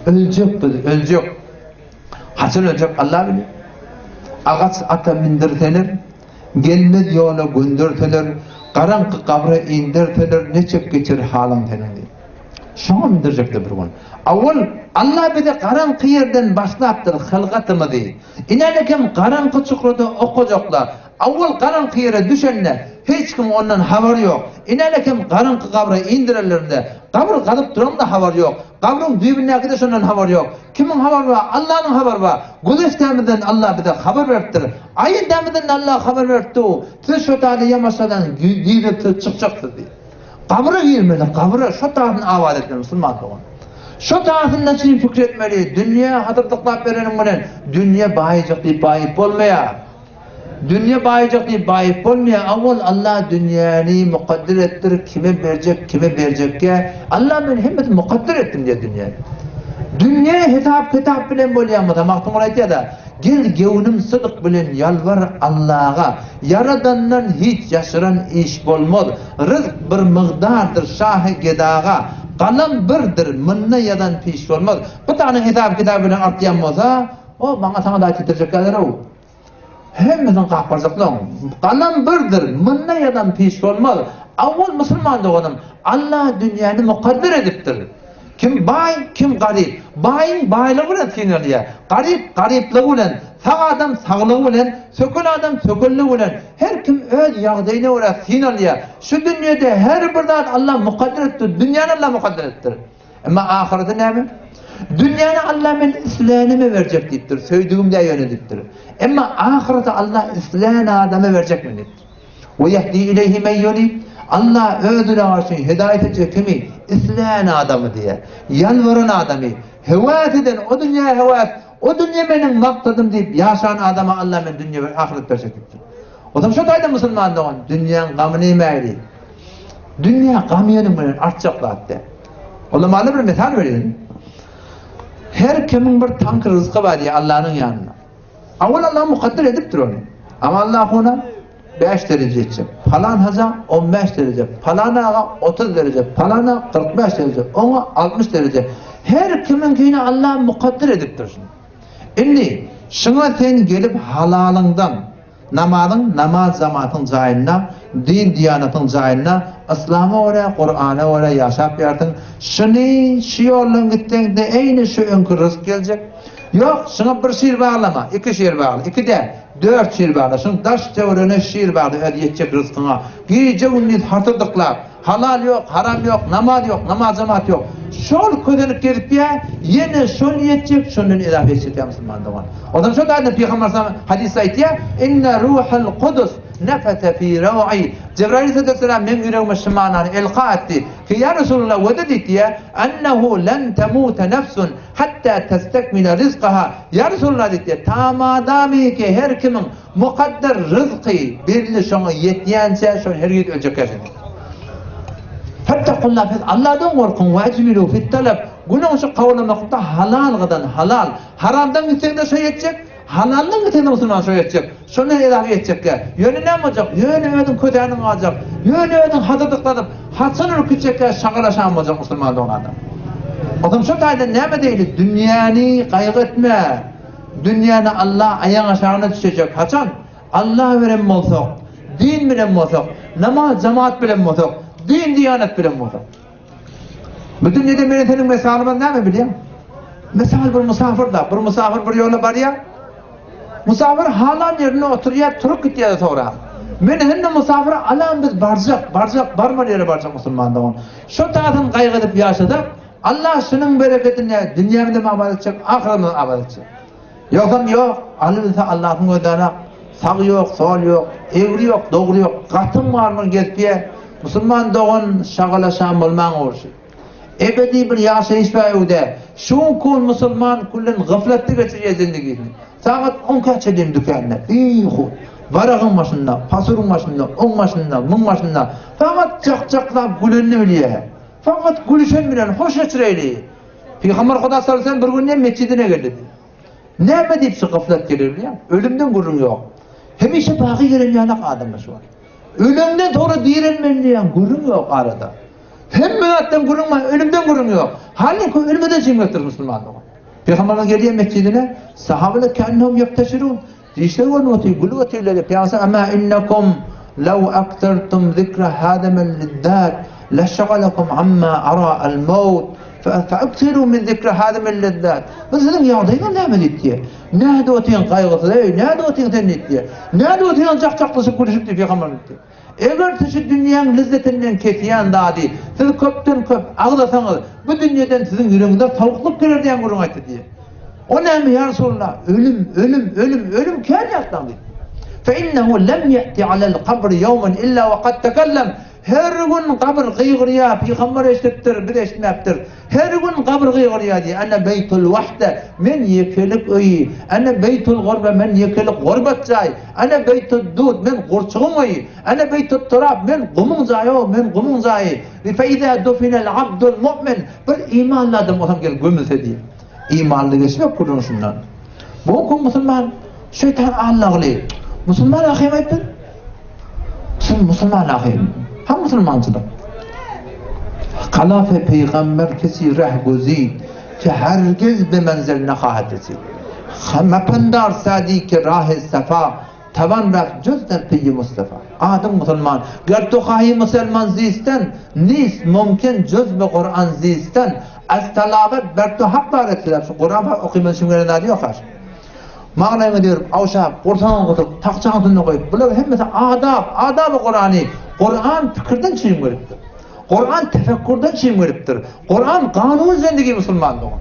Öljek biz, öljek. Haçan öljek Allah bilir. Agaç ata mindirseler, gelmez ýola gönderseler, garaňky gabra inderseler neçek geçer halyň seniň diýip. Şoňa müdirjekdi bir gün. Awwal Allah bizi garaňky ýerden başlapdyr hylgatymyzy. Inänekem garaňky çukurda okajaklar. Awwal garaňky ýere düşende hiç kim ondan habary ýok. Inänekem garaňky gabra indirenlerinde gabyr gazyp duran-da habary ýok. Gabryň düýbündäki-de şondan habary ýok. Kimiň habary bar? Allanyň habary bar. Güzeşdämizden Allah bize habar beripdir. Aýyndämizden Allah habar beripdi. Siz şo taýda ýamaşadan girip siz çykjaksyz diýip. Gabra girmeli, gabra şo taýyny abat etmeli musulman dogan. Şo taýynda çyn pikir etmeli, dünýä hazyrdyklap bereniň bilen dünýe baýajak diýip baýyp bolmaýar. Dünýe baýajak diýip baýyp bolmaýar. Awwal Allah dünýäni mukadder etdir, kime berjek, kime berjekkä. Allah men hemmesini mukadder etdim diýýär dünýäni. Dünýe hesap-kitap bilen bolýan bolsa, Magtymguly aýtýar-da, Gel göwnüm sydk bilen ýalbar Allaga, Ýaradandan hiç ýaşyran iş bolmaz. Ryzk bir mygdardyr şahy gedaga, Galam birdir, munda ýazan piş bolmaz. Bu danyň hesap-kitaby bilen artýan bolsa, o maňa saňa da aýtdyp geler-ow. Hemmesini gapgarjaklaň. Galam birdir, munda ýazan piş bolmaz. Awwal musulman doganym, Alla dünýäni mukadder edipdir. Kim baý, kim garyp. Baýyň baýlygy bilen synalýar. Garyp garyplygy bilen, sag adam saglygy bilen, sökel adam sökelligi bilen. Her kim öz ýagdaýyna görä synalýar. Şu dünýede her bir zat Allah mukadder etdir. Dünýäni Allah mukadder etdir. Emma ahyreti näme? Dünýäni Allah men islänime berjek diýipdir. Söýdügim dä ýöne diýipdir. Emma ahyreti Allah islän adama berjek men diýipdir. We ýehdi ileýhi men ýunib, Allah özüne garşy hidaýat etjek kimi islän adamy diýýär. Ýalbaran adamy, höwes eden, o dünýä höwes, o dünýe meniň maksadym diýip ýaşan adama Allah men dünýe we ahyret berjek diýipdir. Onsoň şo taýda musulman dogan dünýäň gamyny iýmäýli. Dünýä gam ýeniň bilen artjak zat däl. Ulamalar bir mysal berýär. Her kimiň bir taňky ryzky bar diýýär Allanyň ýanynda. Awal Allah mukadder edipdir ony. Amma Allah ona 5 dereje etjek. Palan haja 15 dereje, palan aga 30 dereje, palana 45 dereje, oňa 60 dereje. Her kimiňkini Allah mukadder edipdir şuny. Indi şuňa sen gelip halalyňdan Namazyň namaz jamatyň jaýynda, din diýanatyň jaýynda, yslama görä, Kurana görä ýaşap ýarsyň. Şuny şu ýoldan gitseňde eýni şu öňki ryzk geljek. Ýok, şuňa bir şir baglama, iki şir bagla, iki däl, dört şir bagla. Şuň daş töweregine şir bagla öz ýetjek ryzkyňa. Gije-gündiz hasyrdyklap, Halal ýok, haram ýok, namaz ýok, namaz jemaat ýok. Şol közenip gezip ýa, ýene şol ýetjek, şondan edafe etjek ýa musulman dogan. Ondan şol taýdan Pygamber sallam hadysda aýtýar, Inne ruhul kudus nefese fi raw'i. Jebraýyl aleyhisselam meň ýüregime şu manany elka etdi. Ki ýa Resulullah wede diýdi, ennehu len temute nefsun hatta testekmile rizkaha. Ýa Resulullah diýdi, tamadamy ki her kimiň Mukadder ryzky belli şoňa ýetýänçä şol hergiz öljek ýaşasyn. Fettakullah siz Allahdan gorkuň we ejmilu fit talab günüň şu kowlamakda halal gydan halal haramdan gitseňde şo ýetjek halaldan gitseňde musulman şo ýetjek şondan edaga ýetjekkä ýöne näme boljak ýöne özüň kösäniň galjak ýöne özüň hazyrdyklanyp haçan ürkütjekkä şagala şam boljak musulman dogan adam. Onsoň şo taýdan näme diýeli dünýäni gaýgy etme. Dünýäni Allah aýaň aşagyna düşejek haçan Allah bilen bolsak, din bilen bolsak, namaz jamaat bilen bolsak, din diýanet bilen bolsak. Bu dünýede meniň seniň mesalymyz näme bilýäň? Mesal bir musafir da, bir musafir bir ýola barýar. Musafir halan ýerinde oturýar, turup gitýär soňra. Men hemme musafir alan biz barjak, barjak, barmaly ýere barjak musulman dogan. Şo taýdan gaýgy edip ýaşasak, Allah şunuň bereketine dünýämizem abat etjek, ahyretimizi abat etjek. Ýogsam ýok, aly bilse Allahyň gözlänak, sag ýok, sol ýok, egri ýok, dogry ýok, gatyň barmyr gezipýä. Musulman dogan şagala şam bolmaň urşy. Ebedi bir ýaşaýyş bar öwde. Şu kun musulman küllen gyflatda geçirýär zindigisini. Sagat on käçe deň dükände, bihu. Waragyň başynda, pasuryň başynda, oň başynda, muň başynda. Sagat jak-jaklap gülenini bilýär. Fakat gülüşen bilen hoş geçireýli. Pygamber Huda sallallahu aleyhi bir gün ne mescidine geldi. Näme diýip şu gaflat gelir bilýän? Ölümden gürrüň ýok. Hemişe bagy gelen ýanak adamlar şu wagt. Ölümden sonra direlmen diýen gürrüň ýok arada. Hemme zatdan gürrüň bar, ölümden gürrüň ýok. Halbuki ölmeden çeňňekdir musulmanlyk. Pygamberler gelýär mescidine, sahabeler kennehum ýekteşirun. Dişler görnüp otyr, gülüp otyrlar diýip, Pygamber Amma innekum law aktartum zikra hadamil lizzat leşagalakum amma ara al maut fe aksiru min zikra hadamil lizzat. Bu siziň ýagdaýyňyz näme diýip diýýär. Näde otyň gaýgysyz, eý, näde otyň sen diýip diýýär. Näde otyň jak-jaklaşyp gülüşip diýip Pygamber diýip. Eger siz şu dünýäň lezzetinden kesýän zady siz köpden köp agzasaňyz, bu dünýeden siziň ýüregiňize sowuklyk geler diýen gürrüň aýtdy diýýär. O näme ýa Resulallah? Ölüm, ölüm, ölüm, ölüm kän ýatlaň diýdi. Fe innehu lem ýe'ti alel kabri ýewmen illa we kad tekellem. Her gün gabyr gygyrýar, pygamber eşidipdir, biz eşitmäpdiris. Her gün gabyr gygyrýar diýýär, Ene beýtul wahde, men ýekelik öýi, Ene beýtul gurbe, men ýekelik gurbat jaý, Ene beýtud dud, men gurçugyň öýi, Ene beýtut turab, men gumuň jaýy-ow, men gumuň jaýy. Fe izä dufinel abdul mu'min, bir imanly adam bolsam gelip gömülse diýýär. Imanly geçmek gürrüň şundan. Bu gün musulman şeýtan allagly. Musulman ahym aýtdyr. Sen musulman ahym. Ha musulmançylyk. Kalaf peygamber kesi reh gözid ki hergiz be menzel nehahet resid. Mependar sadi ki rah sefa tavan raf cüz der peyi Mustafa. Adım musulman. Ger tu hahi musulman zisten nis mümkün cüz be Kur'an zisten az talavet ber tu hak bar ettiler. Şu Kur'an okuymanın şimdi yok aş. Maňlaýyňa degirip, awşap, gursagyňa gysyp, takçaň üstünde goýup, bular hemmesi adap, adaby Kurany. Kuran pikirden çyn gelipdir. Kuran tefekkurdan çyn gelipdir. Kuran kanun zendigi musulman dogan.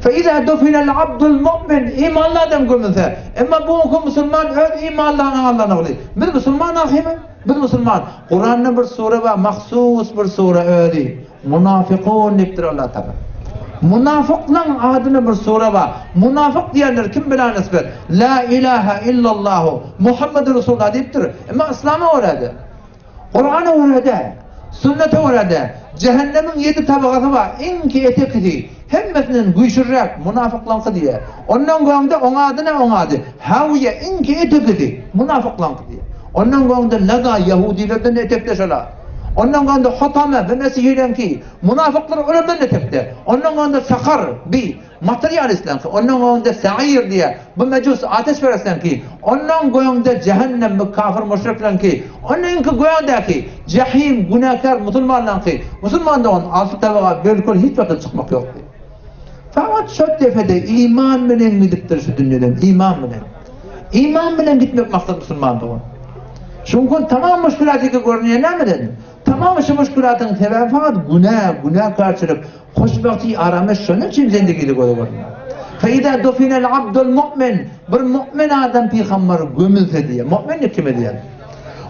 Fe iza dufinel abdul mu'min imanly adam gömülse, emma bu günki musulman öz imanlygyny aldanagly. Biz musulman ahymy? Biz musulman. Kuranda bir sure bar, mahsus bir sure özi. Munafykun diýipdir Allah Taala. Munafyklaň adyna bir sure bar. Munafyk diýenler kim bila nisbet? La ilaha illallahu Muhammedur Resulullah diýipdir. Emma Yslama görä-de. Kurana görä däl. Sünnete görä däl. Jähennemiň ýedi tabagasy bar, iňki etekisi, hemmesinden güýçlüräk, munafyklaňky diýýär. Ondan göňde oň ady ne oň ady? Hawiýe, iňki etekisi, munafyklaňky diýýär. Ondan göňde Laza, ýahudylardan etekde şola. Ondan göňde Hotame, bu mesihileňki, munafyklar olardan etekde. Ondan göňde Sakar, bi, Materialistleňki, ondan öňde Sair diýýär, bu mejus ateşperestleňki, ondan göňde Jähennem bu kafir müşrikleňki, ondan öňki göňdäki Jahim günäkär musulmanlaňky, musulman dogan alty tabaga bölükeli hiç wagtda çykmak ýok diýýär. Fakat şo depede iman bilen gidipdir şu dünýeden, iman bilen. Iman bilen gitmek maksat musulman dogan. Şuňkun tamam muşkilat ýeke görünýär nämeden? Tamam şu muşkilatyň sebäbi fakat günä, günäkärçilik, Hoşbagty arameş şonuň üçin zendigide göze görünýär. Feýza dufinel abdul mu'min, bir mu'min adam pygamber gömülse diýýär. Mu'min diýip kime diýýär?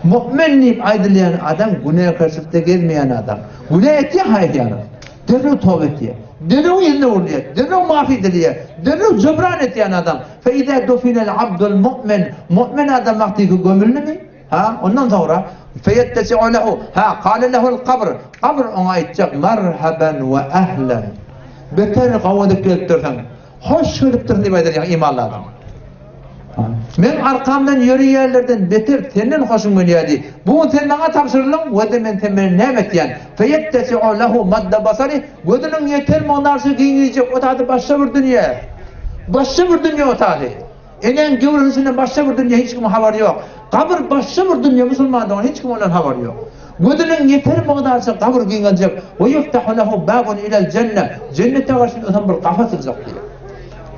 Mu'min diýip aýdylýan adam günäkärçilikde gezmeýän adam. Günä etýär haýsy Derrew toba etýär. Derrew ýüzüne urulýar. Derrew mafy edilýär. Derrew jybran etýän adam. Feýza dufinel abdul mu'min, mu'min adam wagty gömüldimi? Ha, ondan soňra, feýettesi'u lehu, ha, kale lehul kabr, kabr oňa aýtjak, merhaben we ehlen. Beter gowy edip gelipdirsiň. Hoş gelipdirsiň diýip aýdar ýaňy imanly adam. Men arkamdan ýöreýänlerden beter senden hoşum gelýärdi. Bu gün sen maňa tabşyryldyň we-de men sen bilen näme etýän? Feýettesi'u lehu madda basari, gözüniň ýeter mygdarça giňeýjek o zady başga bir dünýä. Başga bir dünýä o zady. Eneň göwresinden başga bir dünýä hiç kimiň habary ýok. Gabyr başga bir dünýä musulman dogan hiç kim ondan habary ýok. Gözüniň ýeter mygdarça gabyr giňeljek. We ýuftahu lehu babun ilel jenne. Jennete garşy öten bir gapy açyljak diýýär.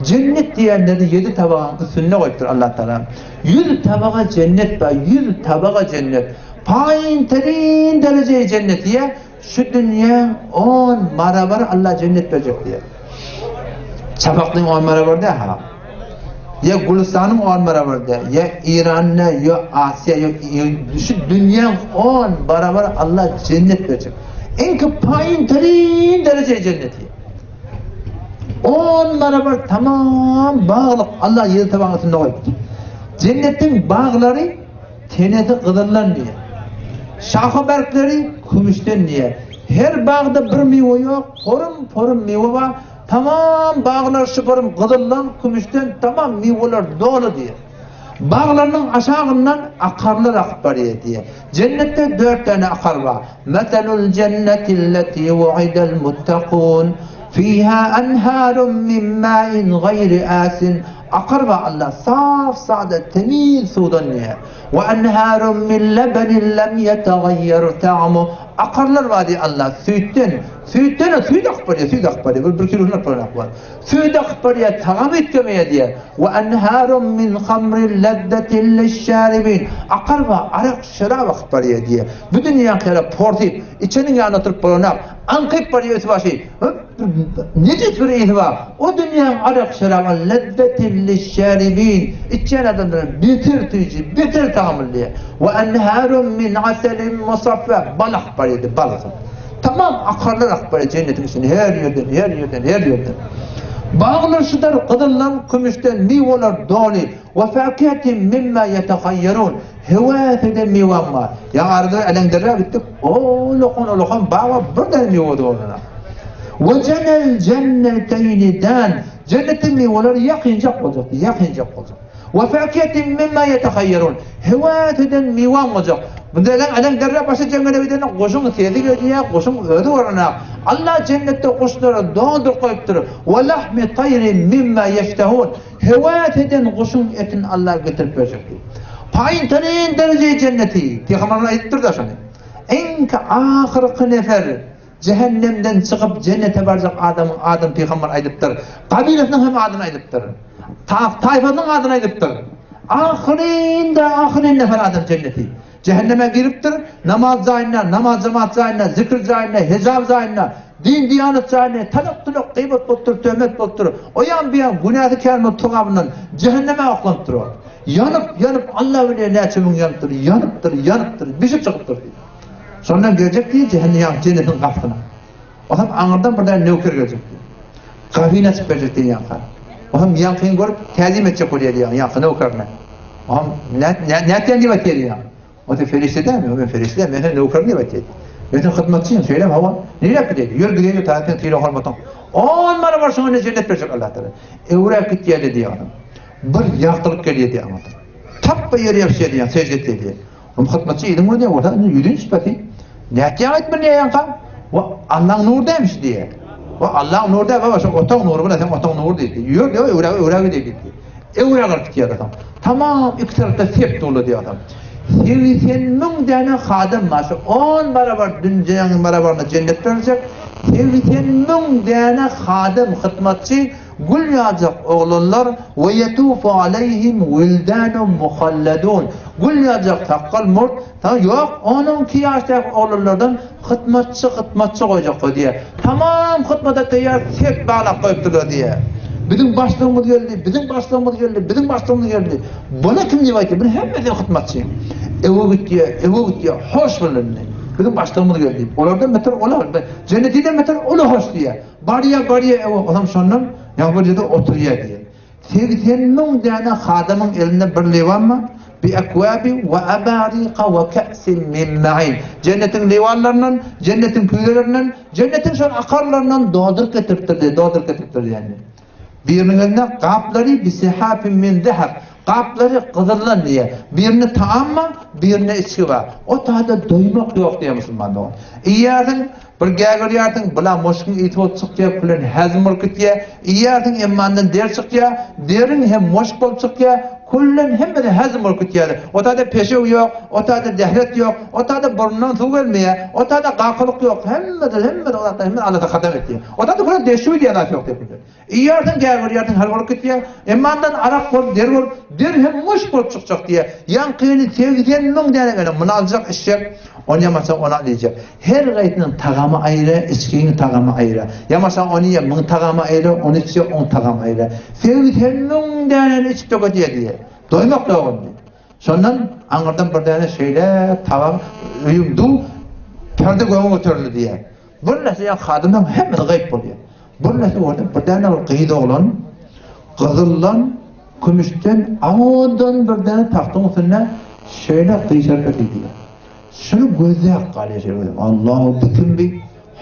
Jennet diýenleri ýedi tabagaň üstünde goýupdyr Allah Tagala. 100 tabaga jennet bar, 100 tabaga jennet. Paýyn terin derejeýi jennet diýýär. Şu dünýäň on barabar Allah jennet berjek diýýär. Çapaklyň on barabar däl ha. Ýa Gülüstanyň on barabar däl, ýa Iranda, ýa Asiýa, ýa şu dünýäň on barabar Allah jennet berjek. Iň paýyn terin dereje jenneti. On barabar tamam baglyk Allah ýedi tabagyň üstünde goýupdyr. Jennetiň baglary Tenesi gyzyldan diýýär. Şaha bargleri kümüşden diýýär. Her bagda bir miwe ýok, porum-porum miwe bar. Tamam baglar şypyrym gyzyldan, kümüşden tamam miweler doly diýýär. Baglarynyň aşagyndan akarlar akyp barýar diýýär. Jennetde dört däne akar bar. Meselul jennetilleti wuidel muttakun fiha enharun min ma'in gaýri asin Akar bar Allah saf sada temiz suwdan diýýär. We enharun min lebenin lem ýetagaýýer ta'mu. Akarlar bar diýýär Allah süýtden. Süýtden süýt akyp barýar, süýt akyp barýar. Bir, bir kilosyny alyp baran akyp Süýt akyp barýar, tagam üýtgemeýär diýýär. We enharun min hamrin lezzetin liş-şaribin. Akar bar, arak, şerap akyp barýar diýýär. Bu dünýäňki ýaly porsyp, içeniň ýanynda oturyp bolanok. Aňkyp barýar üsti başy. Nejis bir ysy bar. O dünýäň arak şeraby lezzetin lişşaribin, içýän adamlara beter süýji, beter tagamly diýýär. We enharun min aselin musaffa, bal akyp barýar diýýär, bal. Tamam akarlar akyp barýar jennetiň içinde her ýerden, her ýerden, her ýerden. Baglar şudar gyzyldan, kümüşden, miweler doly. We fakihatin mimma ýetehaýýerun, höwes eden miwäň bar. Ýa arada äleňderräk gitdik, ulakan ulakan bag bar, bir däne miwe dolana. We jenel jenneteýni dan, jennetiň miweleri ýakynjak boljak, ýakynjak boljak. We fakihatin mimma ýetehaýýerun, höwes eden miwäň boljak. Bunda äleň äleňderräk başga jeňňele gidende guşuň sesi gelýär, guşuň özi görünýär. Allah jennetde guşlary dolduryp goýupdyr. We lahmi taýrin mimma ýeştehun, Höwes eden guşuň etini Allah getirip berjek diýip. Paýyntarin derejeýi jenneti, Pygamberimiz aýdypdyr-da şony. Iňki ahyrky nefer jähennemden çykyp jennete barjak adamyň adyny pygamber aýdypdyr. Gabylasynyň hem adyny aýdypdyr. Taýfasynyň adyny aýdypdyr. Ahyrynda ahyryn nefer adam jenneti. Jähenneme giripdir, namaz jaýynda, namaz jemaat jaýynda, zikir jaýynda, hijab jaýynda, din-diýanet jaýynda talak-tulak, gybat bolupdyr, töhmet bolupdyr. O ýan bu ýan günäsi kän bolup togabyndan jähenneme oklanypdyr ol. Ýanyp, ýanyp, Alla bilýär näçe müň ýanypdyr, ýanypdyr, ýanypdyr, bişip çykypdyr diýdi. Şondan geljek diýdi, jähennem ýa jennetiň gapysyna. Olam aňyrdan bir däne nöker geljek diýdi. Gapyny açyp berjek diýdi ýaňka. Olam ýaňkyny görüp täzim etjek bolýar diýýär ýaňky nökerine. Olam nätýän diýip aýtýar diýýär. O da perişde dälmi? Men perişde, men sen nökerim diýip aýtýar. Men sen hyzmatçyň, şeýlemi? Hawa. Niräk gideýin? Ýör gideýin, täze sen sylag-hormatyň. On barabar şuňa indi jennet berjek Allah Tagala. Öwräk gitýär-de diýýär adam. Bir ýagtylyk gelýär diýýär aňyrdan. Tapba ýere ýapyşýar diýýär, sežde etýär diýýär. Onuň hyzmatçy yzyň görýär bolsa, indi ýüzüni sypasy. Nätýäň aýt bir diýýänka? Wa Allaň nury dälmiş diýýär. Wa Allaň nury däl, baba, şo otag nury bilen sen otag nury diýdi. Ýör diýýär, öwräk öwräk gideýin diýdi. Öwräk alyp gitýär adam. Tamam iki tarapda sep doly diýýär adam. 80 däne hadym bar, şu 10 barabar dünjäň barabaryna jennet berjek. 80 däne hadym, hyzmatçy Gül ýaljak oglanlar, we ýetufu aleýhim wildanun muhalladun, gül ýaljak sakgal murt, saňa ýok, on-on iki ýaşdaky oglanlardan hytmatçy hytmatçy goýjaklar diýýär. Tamam hytmata taýýar sep baglap goýupdyrlar diýýär. Biziň başlygymyz geldi, biziň başlygymyz geldi, biziň başlygymyz geldi. Buna kim diýip aýtýar? Buny hemmesi hytmatçy. Öe gitýär, öe gitýär, hoş bol indi. Biziň başlygymyz geldi. Olardan beter olar, jennetiden beter ola hoş diýýär. Barýa, barýa, ewa, onam şondan ýaňy bir ýerde oturýa diýýär. 80 däne hadamyň elinde bir lewan bar, bi ekwabi we abarika we ke'sin min ma'in. Jennetiň lewanlaryndan, jennetiň küýzelerinden, jennetiň şol akarlaryndan dolduryp getiripdir diýýär, dolduryp getiripdir diýýär. Biriniň elinde gaplary bi sihafin min zehab, gaplary gyzyldan diýýär. Birinde taam bar, birinde içgi bar. O taýda doýmak ýok diýýär musulman dogan. Iýýärsiň, Bir gägirýärsiň, bula moşkuň ysy bolup çykýar, külen häzim bolup gitýär. Iýýärsiň, emmandan der çykýar, deriň hem moşk bolup çykýar, küllen hemmesi häzim bolup gitýär. O taýda peşew ýok, o taýda dähret ýok, o taýda burnundan suw gelmeýär, o taýda gakylyk ýok, hemmesi, hemmesi o zatlar hemmesi Alla hadam etýär. O taýda külen deşuw diýen zat ýok diýip. Iýýärsiň, gägirýärsiň, hal bolup gitýär. Emmandan arak bolup, der bolup, der hem muşk bolup çykjak diýýär. Ýaňkyny 80 däne gelen, muny aljak, içjek, ony ýamasaň ony al diýjek. Her gaýsynyň tagamy aýry, içgiň tagamy aýry. Ýamasaň ony iýe, muň tagamy aýry, ony içse, oň tagamy aýry. 80 däneni içip dökediýär diýýär. Doýmak ýok indi. Şondan aňyrdan bir däne şeýle tabak öýüň duw perde göge göterildi diýýär. Bir näçe ýa hadymlaryň hemmesi gaýyp bolýar. Bir näçe bolsa bir däne bir gyz oglan gyzyldan, kümüşden awadan bir däne tagtyň üstünde şeýle gyşaryp otyr diýýär. Şuny gözläp galýar şeýle gözläp. Allah bu kim bi?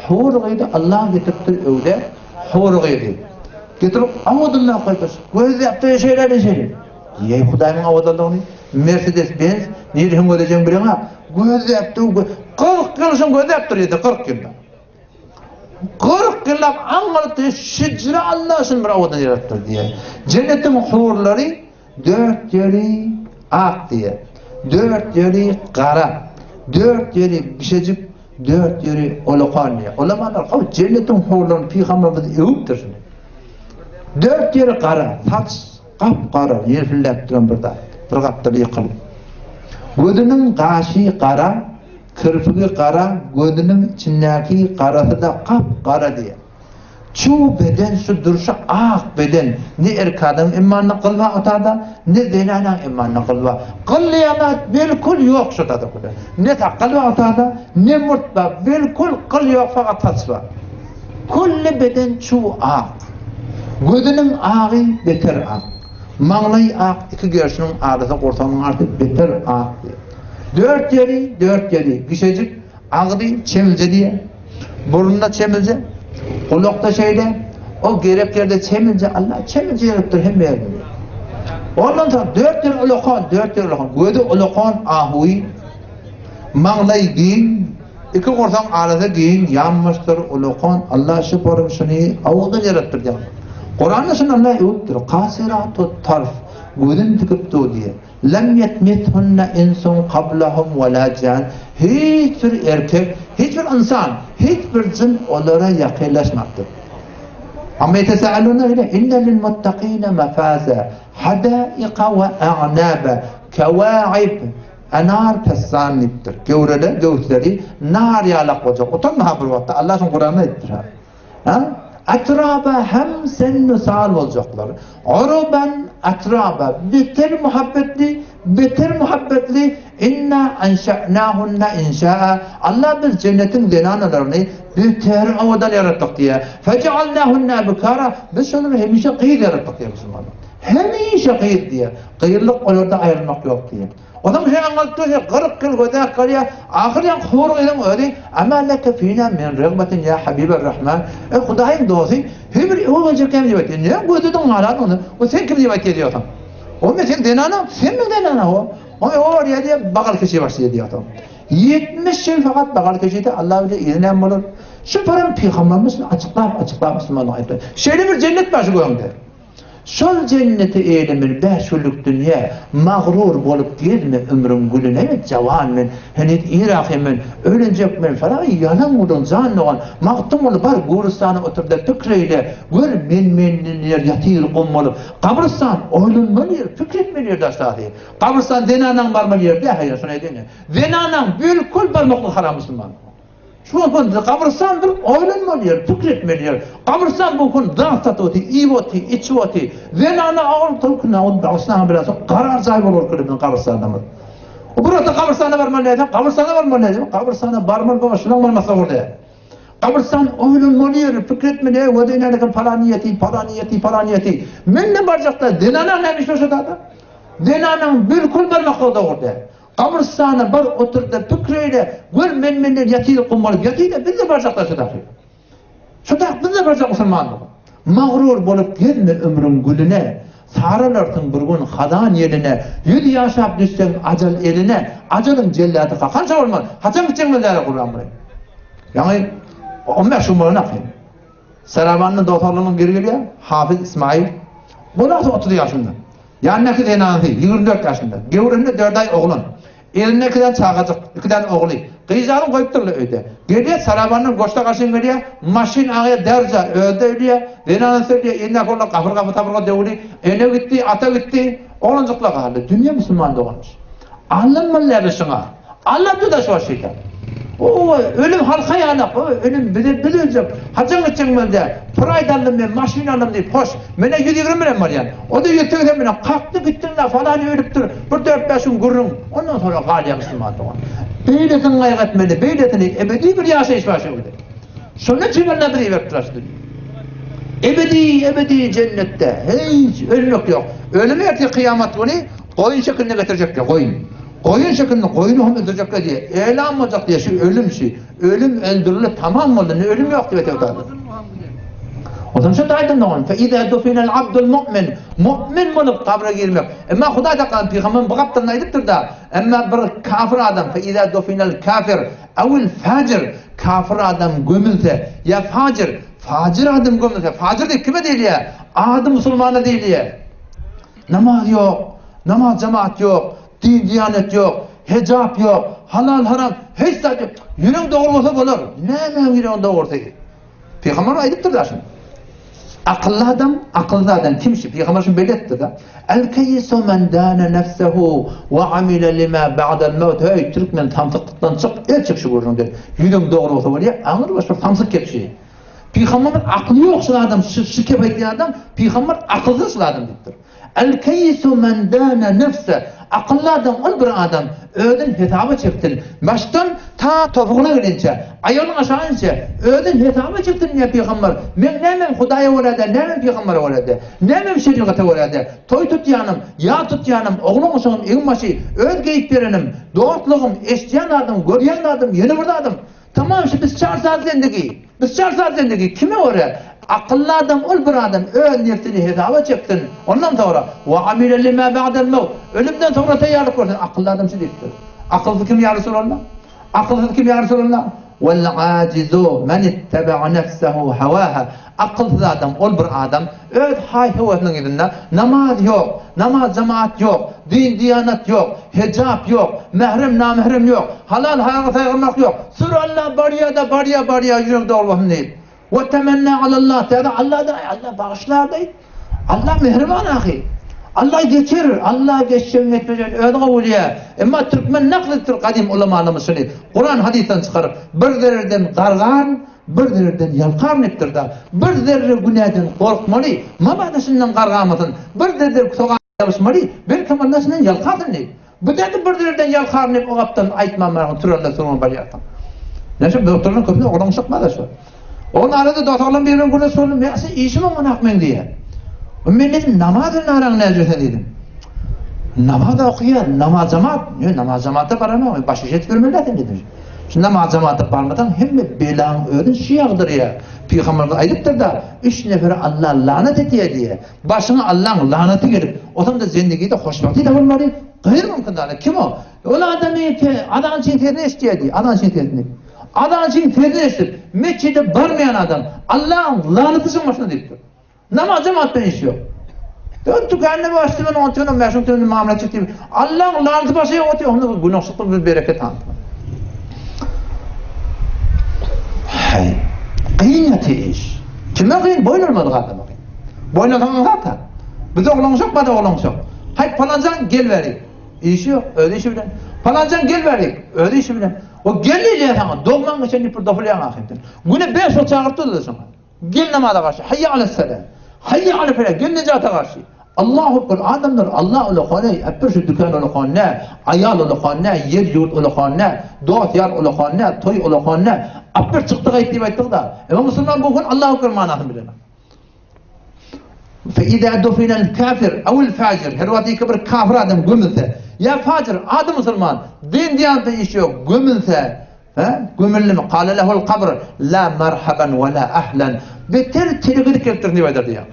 Hur gyzy Allah getiripdir öwde hur gyzy. Getirip awadan goýupdyr. Gözläp dur şeýle şeýle. Eý Hudaýyň awadanlygyny Mercedes Benz nireden gözlejegiňi bileňok. Gözläp dur, 40 ýyl şuny gözläp dur ýedi, 40 ýyl. 40 ýyllap aňňalyp dur, şijre Allah şuny bir awadan ýaradypdyr diýýär. Jennetiň hurlary dört ýeri ak diýýär. Dört ýeri gara, dört ýeri bişejik, dört ýeri olakan diýýär. Ulamalar, haw, jennetiň hurlaryny pygamberimiz öwüpdir şuny. Dört ýeri gara, saç Gap-gara, ýelpildäp duran bir zat. Bir gapdal ýykylyp. Gözüniň gaşy gara, kirpigi gara, gözüniň içindäki garasy-da gap-gara diýýär. Çuw beden şu durşy ak beden. Ne erkek adamyň imanynda gyl bar otada, ne zenanaň imanynda gyl bar. Gyl diýen zat bilkul ýok şu tada. Ne sakgal bar otada, ne murt bar. Bilkul gyl ýok, fakat saç bar. Külli beden çuw ak. Gözüniň agy beter ak. Maňlaýy ak, iki gerşiniň arasy gursagynyň arasy beter ak diýýär. Dört ýeri, dört ýeri gişejik, agzy çemilje diýýär. Burnunda çemilje, gulakda şeýle, o gerek ýerde çemilje, Allah çemilje ýazypdyr hemme ýerinde. Ondan soň dört ýeri ulakan, dört ýeri ulakan, gözi ulakan ahuwy, maňlaýy giň, Iki gursaň arasy giň ýanmyşdyr ulakan Allah şu porum şuny owadan ýaratdyr diýen. Kuranda şuny Allah öwüpdir. Kasiratu tarf gözün tikip dur diýe. Lem yetmithunne insun kablahum we la jan. Hiç bir erkek, hiç bir ynsan, hiç bir jyn olara ýakynlaşmapdyr. Amma ýetesâelûne ile inne lil muttakine mefaza hadaika we a'naba kewaib Enar pessan diýipdir. Göwreler, göwüsleri nar ýalak boljak. Utanma ha bir wagtda. Allah şuny Kuranda aýdypdyr ha. Ha? Atraba hem sennu sal boljaklar. Uruban atraba beter muhabbetli, beter muhabbetli inna anşa'nahunna inşa'a. Allah biz jennetiň zenanalaryny beter owadan ýaratdyk diýýär. Fejealnahunna abkara. Biz şolary hemişe gyz ýaratdyk diýýär musulmanlar. Hemişe gyz diýýär. Gyzlyk olarda aýrylmak ýok diýýär. Onam şeýle aňalyp dursa, 40 ýyl gözläp galýar. Ahyr ýaňky hor gyzyň özi, Ama leke fina min regbetin ýa Habiber Rahman. Eý, Hudaýyň dosty, her bir öe geljek näme diýip aýtýar? Näme gözlediň galan ony? O sen kim diýip aýtýar diýýär. O men seň zenanaň, sen meň zenanaň o. O öe barýar diýýär, bagal keçi başlaýar diýýär. 70 ýyl fakat bagal keçidi, Allah bilir yzy näme bolar. Şu param pygamberimiz açyklap, açyklap musulmanlara aýtdy. Şeýle bir jennet bar şu göňde. Şol jenneti eýlemeli bäş günlük dünýä, Magrur bolup gezme ömrüň gülüne Jawan men, heniz iraky men, Ölenjek men falan ýalan gürrüň jan dogan, Magtymguly bar gurystana oturda pikir eýle, Gör men-menliler ýatyr gum bolup, Gabrystan oýlanmaly ýer, pikir etmeli ýer daşdasy. Gabrystan zenanaň barmaly ýeri däl haýran şony aýdaýyn. Zenanaň bilkul barmaklygy haram musulman. Şu gün gabrystan bir oýlanmaly ýer, pikir etmeli ýer. Gabrystan bu gün zat satyp otyr, iýip otyr, içip otyr. Zenana agyr tolkun ol gabrystana biraz garar jaý bolar köle biziň gabrystanymyz. O bir ata gabrystana barmaly nädip? Gabrystana barmaly nädip? Gabrystana barmaly baba şunuň barmasa boldy. Gabrystan oýlanmaly ýer, pikir etmeli, ey, o zenana falan niýeti, falan niýeti, falan niýeti. Men de barjakda zenana näme işleşe da? Zenanaň bilkul barmaklygy dogry däl. Gabrystana bar oturda pikir eýle, gör men-menler ýatyr gum bolup ýatyr-da biz-de barjaklar şu dahy. Şu dahy biz-de barjak musulmanlyga. Magrur bolup gezme ömrüň gülüne, saralarsyň bir gün hazan ýeline, ýüz ýaşap düşseň ajal eline, ajalyň jellady kakança bolmaz, haçan gitjegiň belli däl Gurbanguly. Ýaňy 15 gün bolan ahyryn. Sarabandan dogsanlarynyň biri gelýär, Hafyz Ismail. Bolasa 30 ýaşynda. Ýanyndaky zenanysy 24 ýaşynda. Göwresinde 4 aý oglan. Elinde iki däne çagajyk, iki däne ogly. Gyzjagyn goýupdyrlar öýde. Gelýär, Sarabandan goşda garşy gelýär. Maşyn agýar derja, özi-de ölýär. Zenanysy ölýär, elindäki oglan gapyr-gapyr tapyrga döwli. Ene gitdi, ata gitdi. Oglanjyklar galdy. Dünýe musulman doganmyş. Allanmaly şuňa. Alla tuda şo şeýtan. O ölüm halka ýalak, o ölüm bize biz öljek. Haçan gitjek mende? Piraýd aldym men, maşyn aldym diýip, hoş. Menä 120 bilen barýan. O da 180 bilen kakdy gitdim da falan ölüpdir. Bir 4-5 gün gürrüň. Ondan sonra galýar musulman dogan. Beýlesini gaýgy etmeli, beýlesini ebedi bir ýaşaýyş bar şeýle. Şonda üçin Allah bizi iberipdir şu dünýä. Ebedi, ebedi cennetde. Hiç ölmek ýok. Ölüm ertir kıyamet günü goýun şekilinde getirecekler, goýun. Goýun şekilinde goýuny hem öldürecekler diýe. Elan boljak diýe şu ölüm şu. Ölüm öldürilip tamam boldy. Ne ölüm ýok diýip ötüp O zaman şu aýdym dogan. Fe iza dufinal abdul mu'min. Mu'min bolup gabra girmek. Emma Hudaý takan pygamber bu gapdan aýdypdyr da. Emma bir kafir adam fe iza dufinal kafir awil fajir kafir adam gömülse ýa fajir fajir adam gömülse fajir diýip kime diýilýär? Ady musulmana diýilýär. Namaz ýok, namaz jemaat ýok, din diýanet ýok, hijap ýok, halal haram hiç zat ýok. Ýüregiň dogry bolsa bolar. Nämäň ýüregiň dogrusy? Pygamber aýdypdyr da şuny. Akylly adam, akylsyz adam kim şu? Pygamber şuny belli etdi da. El keýisu men dana nefsehu we amile lima ba'dal maut. Hey türkmen samsyklykdan çyk, el çek şu gürrüňden. Ýüregiň dogry bolsa bolýar, aňyr baş bir samsyk kepşi. Pygamber akly ýok şul adam, şu, şu kep aýdýan adam, pygamber akylsyz şul adam diýipdir. El keýisu men dana nefse. Akylly adam ol bir adam özün hesaba çeksin. Başdan ta topugyna gelinçä, aýagynyň aşagy inçe özün hesaba çeksin diýýär pygamber. Men nämem Hudaýa görä-de, nämem pygambere görä-de, nämem şerigata görä-de, toý tutýanym, ýas tutýanym, oglan-uşagym, egin-başy, öz geýip berenim, dostlugym, eşidýän zadym, görýän zadym, ýene bir zadym. Tamam şu biz çar saat zendigi. Biz çar saat zendigi kime görä? Akylly adam ol bir adam öz nefsini hesaba çeksin. Ondan sonra we amile lima ba'del mewt. Ölümden sonra taýýarlyk görsün. Akylly adam şu diýipdir. Akylsyz kim ýa Resulallah? Akylsyz kim ýa Resulallah? Wal ajizu men ittaba'a nefsehu hawaha. Akylsyz adam ol bir adam öz haý-höwesiniň yzynda namaz ýok, namaz jemaat ýok, din-diýanat ýok, hijap ýok, mährem namährem ýok, halal haramy saýgarmak ýok, sür Alla barýa-da barýa barýa ýüregi dogry bolsun diýip. We temenna alallah täze Alla-da Alla bagyşlar-daý. Alla mähriban ahy. Alla geçer, Alla geçjegini geçmejegini özi gowy bilýär. Emma türkmen nakl edipdir gadym ulamalarymyz şuny Kuran hadysdan çykaryp, bir zerreden gargaryn, Bir zerreden ýalkaryn diýipdir-de, bir zerre günäden gorkmaly, mabada şundan gargamasyn, bir zerre sogap ýabyşmaly, belkem Alla şundan ýalkasyn diýip. Bu däde bir zerreden ýalkaryn diýip o gapdan aýtman bargyn türende soňa barýarsyň. Näçe doktorlaryň köpüsi oglan çykmaz şu. Onuň arada dost oglan bilen gürleşip boldum, men aslynda işim oňanak men diýýär. Men dedim namaz bilen araň näce sen diýdim. Namaz okaýar, namaz jemaat, ýöne namaz jemaata baranok, başga şey etip sen dedim. Şu namaz jemaata barmasaň hemme belaň özün şu ýagdyrýar. Pygamberimiz aýdypdyr-da, üç nefere Allah lanat etýär diýe. Başyňa Allaň lanaty gelip, otam-da zendigide hoşbagtly tapylmaly, gaýry mümkin däl. Kim o? Ol adamy azançyň sesini eşidýär diýe, azançyň sesini. Azançyň sesini eşidip, metjide barmaýan adam Allaň lanaty şoň başyna diýipdir. Namaz jemaat bilen işi ýok. Dön tükände başdy men on tüwen on bäş müň tüwen mamla çekdi. Allaň lanaty başa ýok otyr, onda günahsyzlyk bir bereket aldy. Haý. Kyn ýaty iş. Kime kyn? Boýun almadyk adama kyn. Boýun alsaň aňsat ha. Biz oglanşak, bada oglanşak. Haý palanjan gel bäri. Işi ýok, öz işi bilen. Palanjan gel bäri, öz işi bilen. O gel diýýär saňa, dogman geçen diýip bir dopulýaň ahyryn. Güne 5 wagt çagyryp durdy şoňa. Gel namaza garşy, Haýýa alesselam. Haýýa ale felah, gel nejata garşy. Allahu ekber, adamlar Allah ulakan eý, äpber şu dükan ulakan nä, aýal ulakan nä, ýer ýurt ulakan nä, dost ýar ulakan nä, toý ulakan nä, äpber çykdy gaýt diýip aýtdyk-da. Emma musulman bu gün Allahu ekber manysyny bilenok. Fe izâ dufinel kafir awil fajir, her wagt ýeke bir kafir adam gömülse, ýa fajir, ady musulman, din diýanatda işi ýok, gömülse, Hä? Gömüldimi? Kale lehul kabr, la merhaban we la ahlen. Beter seni gyzyk gelipdir diýip aýdar diýýär.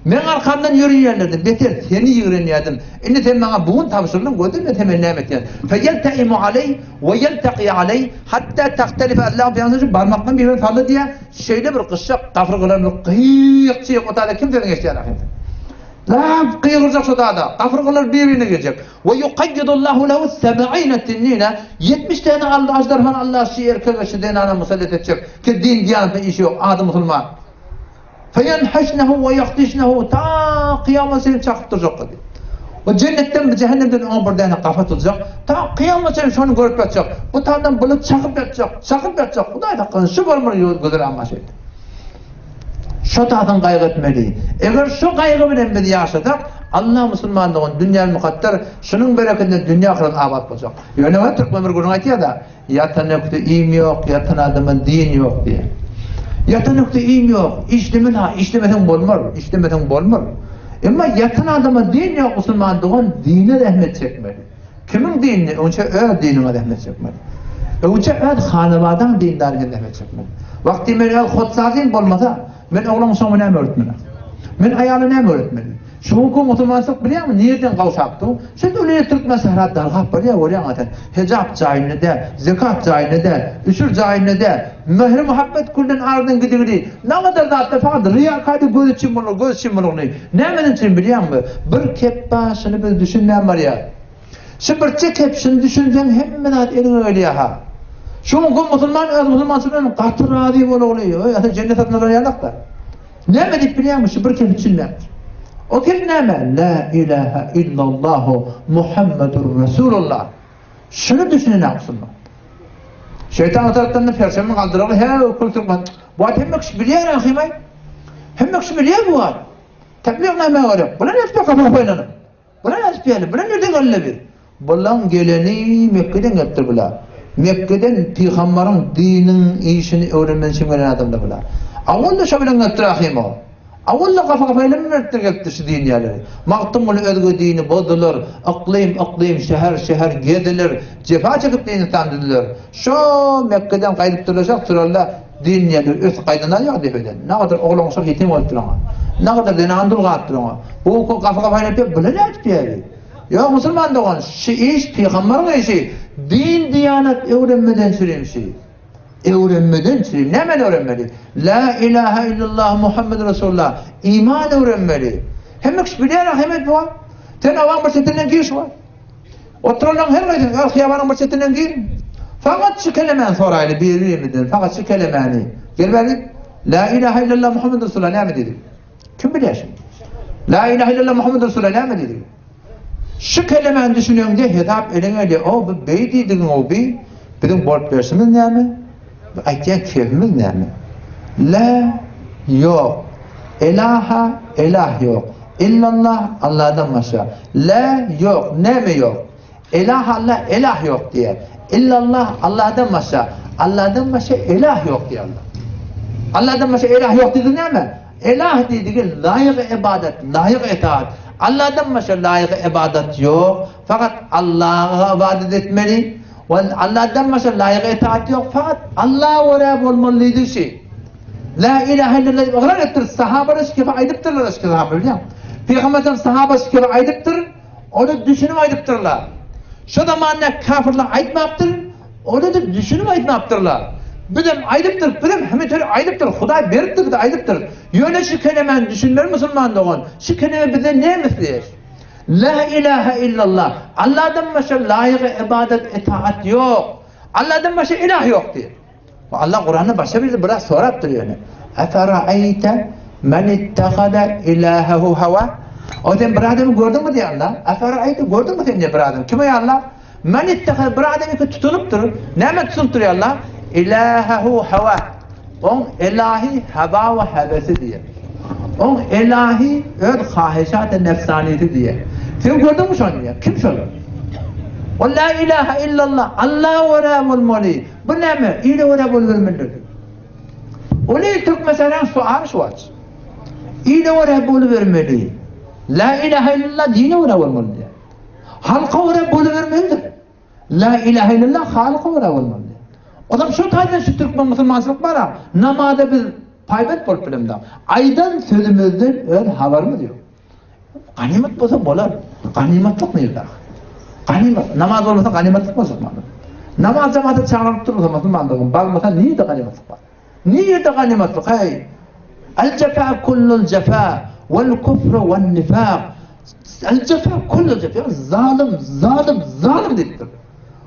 Meň arkamdan ýöreýänlerden beter seni ýigrenýärdim. Indi sen maňa bu gün tabşyrdyň, gördüňmi men sen meni näme etýän? Feýelteimu aleý we ýeltaki aleý hatta tahtelife azlahu pygamber şu barmakdan birbirini saldy diýýär. Şeýle bir gyşjak gafyrgalar bir gyýyk-çyýyk otagda kim sesiňi eşidýär ahyryn? Lap gygyrjak şo zada, gafyrgalar bir-birine girjek. We yukayyidullahu lehu seb'ine tinnine, 70 täne aldy aždarhany Allah şu erkege, şu zenana musallat etjek, ki din diýanatda işi ýok, ady musulman. Feyenheşnehu we yahdişnehu, ta kyýamat çenli çakyp durjak diýdi. O jennetden, cehennemden oňa bir däne gapa tutjak, ta kyýamat çenli şony görüp ýatjak. Bu tandan bulut çakyp ýatjak, çakyp ýatjak. Hudaý saklasyn, şu bolmaly gözel aňňa şeýdi. Şo taýdan gaýgy etmeli. Eger şo gaýgy bilen biz ýaşasak, Allah musulman dogan dünýä mukadder, şunuň berekedinden dünýä ahyret abat boljak. Ýöne we türkmen bir gürrüň aýtýar-da, ýatan ökde iým ýok, ýatan adama din ýok diýýär. Ýatan ökde iým ýok, işlemeli ha, işlemeseň bolmaz, işlemeseň bolmaz. Emma ýatan adama din ýok, musulman dogan dine zähmet çekmeli. Kimiň dinini? Öňçe öz diniňe zähmet çekmeli. Öňçe öz hanabadaň dindaryna zähmet çekmeli. Wagty men öz hossarym bolmasa, men oglan soňy näme öwretmeli? Men aýala näme öwretmeli? Şu günki musulmançylyk bilýäňmi nirden gowşapdy? Şu dünýe türkmen sähra dargap barýar görýäň sen. Hejap jaýynda däl, zekat jaýynda däl, üşür jaýynda däl. Mähir-muhabbet külden aradan gidigidi. Nagadar zatlar fakat riýakady göz üçin bolar, göz üçin bolany. Nämeden üçin bilýäňmi? Bir kep başyny biz düşünmän barýar. Şu birje kepşini düşünseň hemme zat eliňe gelýär-ha. Şu günki musulman öz musulmançylygyndan gaty razy bolagly. Öý, asyl jennet satyn alan ýalak-da. Näme diýip bilýäňmi? Şu bir kepi düşünmän. O kep näme? La ilaha illallahu Muhammedur Resulullah. Şuny düşünen musulman. Şeýtan o tarapdan da perçemini galdyragly, hä, kül türkmen. Bu at hemme kişi bilýär ahymay. Hemme kişi bilýär bu at. Tebliğ näme gerek? Bular nätip kafa goýlanyp? Bular nätip geldi? Bular nirden geldi bir? Bulaň geleni Mekgeden gelipdir bular. Mekgeden pygambaryň diniň işini öwrenmek üçin gelen adamlar bular. Awal-da şo bilen gelipdir ahym o. Awal-da gapa gapa elenmeripdir gelipdir şu din ýerleri. Magtymguly özge dini bozdular, yklym yklym, şäher şäher gezdiler, jepa çekip din yslam düzdüler. Şo Mekgeden gaýdypdyrlar şak turarlar din ýerleri ösüp gaýdanlar ýok depeden. Nagadar oglan uşak ýetim bolupdyr oňa. Nagadar zenan dul galypdyr oňa. Bu gün gapa gapa elenip bular nädip ýeri? Ýok musulman dogan şu iş pygambaryň işi din diýanat öwrenmeden çürim şu. Öwrenmeden çürim. Nämäni öwrenmeli? La ilaha illallah Muhammed Resulullah. Iman öwrenmeli. Hemme kişi bilýär hemet bu. Sen awaň bir çetinden gir şu. Oturanlaryň her haýsy öz hyýabanyň bir çetinden gir. Fakat şu kelemäni soraýly bir-birimizden. Fakat şu kelemäni. Gel bäri. La ilaha illallah Muhammed Resulullah näme diýdi? Kim bilýär şuny? La ilaha illallah Muhammed Resulullah näme diýdi? Şu kelemäni düşüneňde hesap eliňe gelýär. O bu beý diýdigiň o bi. Biziň bolup berşimiz näme? Bu aýtýan kebimiz näme? La ýok. Elaha elah ýok. Illallah Allahdan başga. La ýok. Näme ýok? Elah Allah elah ýok diýýär. Illallah Allahdan başga. Allahdan başga elah ýok diýýär Allah. Allahdan başga elah ýok diýdigi näme? Elah diýdigi laýyk ibadat, laýyk itaat. Allahdan başga laýyk ybadat ýok. Fakat Allaha ybadat etmeli. We Allahdan başga laýyk itaat ýok. Fakat Allaha görä bolmaly diýdi şi. La ilahe illallah diýip ygrar etdir. Sahabalar şu kebi aýdypdyrlar şu sahaba bilýäň. Pygamber sahaba şu kebi aýdypdyr. Ony düşünip aýdypdyrlar. Şo zamanda kafirler aýtmapdyr. Ony-da düşünip aýtmapdyrlar. Bizem aýdypdyr, bizem hümiteri aýdypdyr, Hudaý beripdir bize aýdypdyr. Ýöne şu kelemäni düşünmeli musulman dogan. Şu keleme bize näme isleýär? La ilahe illallah. Allahdan başga laýyk ybadat, itaat ýok. Allahdan başga ilah ýok diýip. Allah Kuranda başga bir biraz sorapdyr ýöne. Efera'eyte men ittehada ilahehu hawa? O sen bir adamy gördüňmi diýýär Allah. Efera'eyte gördüňmi sen diýýär bir adam. Kim ey Allah? Men ittehada bir adamy ki tutunypdyr. Näme tutunypdyr ýa Allah? Ilahehu hawa. Oň ilahi hawa we hewesi diýýär. Oň ilahi öz haheşat-y nefsanisi diýýär. Sen gördüňmi şony diýýär. Kim şol? O la ilahe illallah. Allah görä bolmaly. Bu näme? Ile görä bolubermelidir. Ol Türkmenistanyň sualy şu wagt. Ile görä bolubermeli. La ilahe illallah dine görä bolmaly diýýär. Halka görä bolubermelidir. La ilahe illallah halka görä bolmaly diýýär. Odam şu taýdan şu türkmen musulmançylyk bar namaza biz paýbent bolup bilemizok. Aýdan sözümizden öz habarymyz ýok. Ganymat bolsa bolar. Ganymatlyk nirde? Ganymat. Namaz bolmasa ganymatlyk boljak many. Namaz jamaata çagyryp durmasa musulmanlygyň barmasa nirde ganymatlyk bar? Nirde ganymatlyk hey? El jefa kullul jefa wal kufru wan nifaq. El jefa kullul jefa. Zalym, zalym, zalym diýipdir.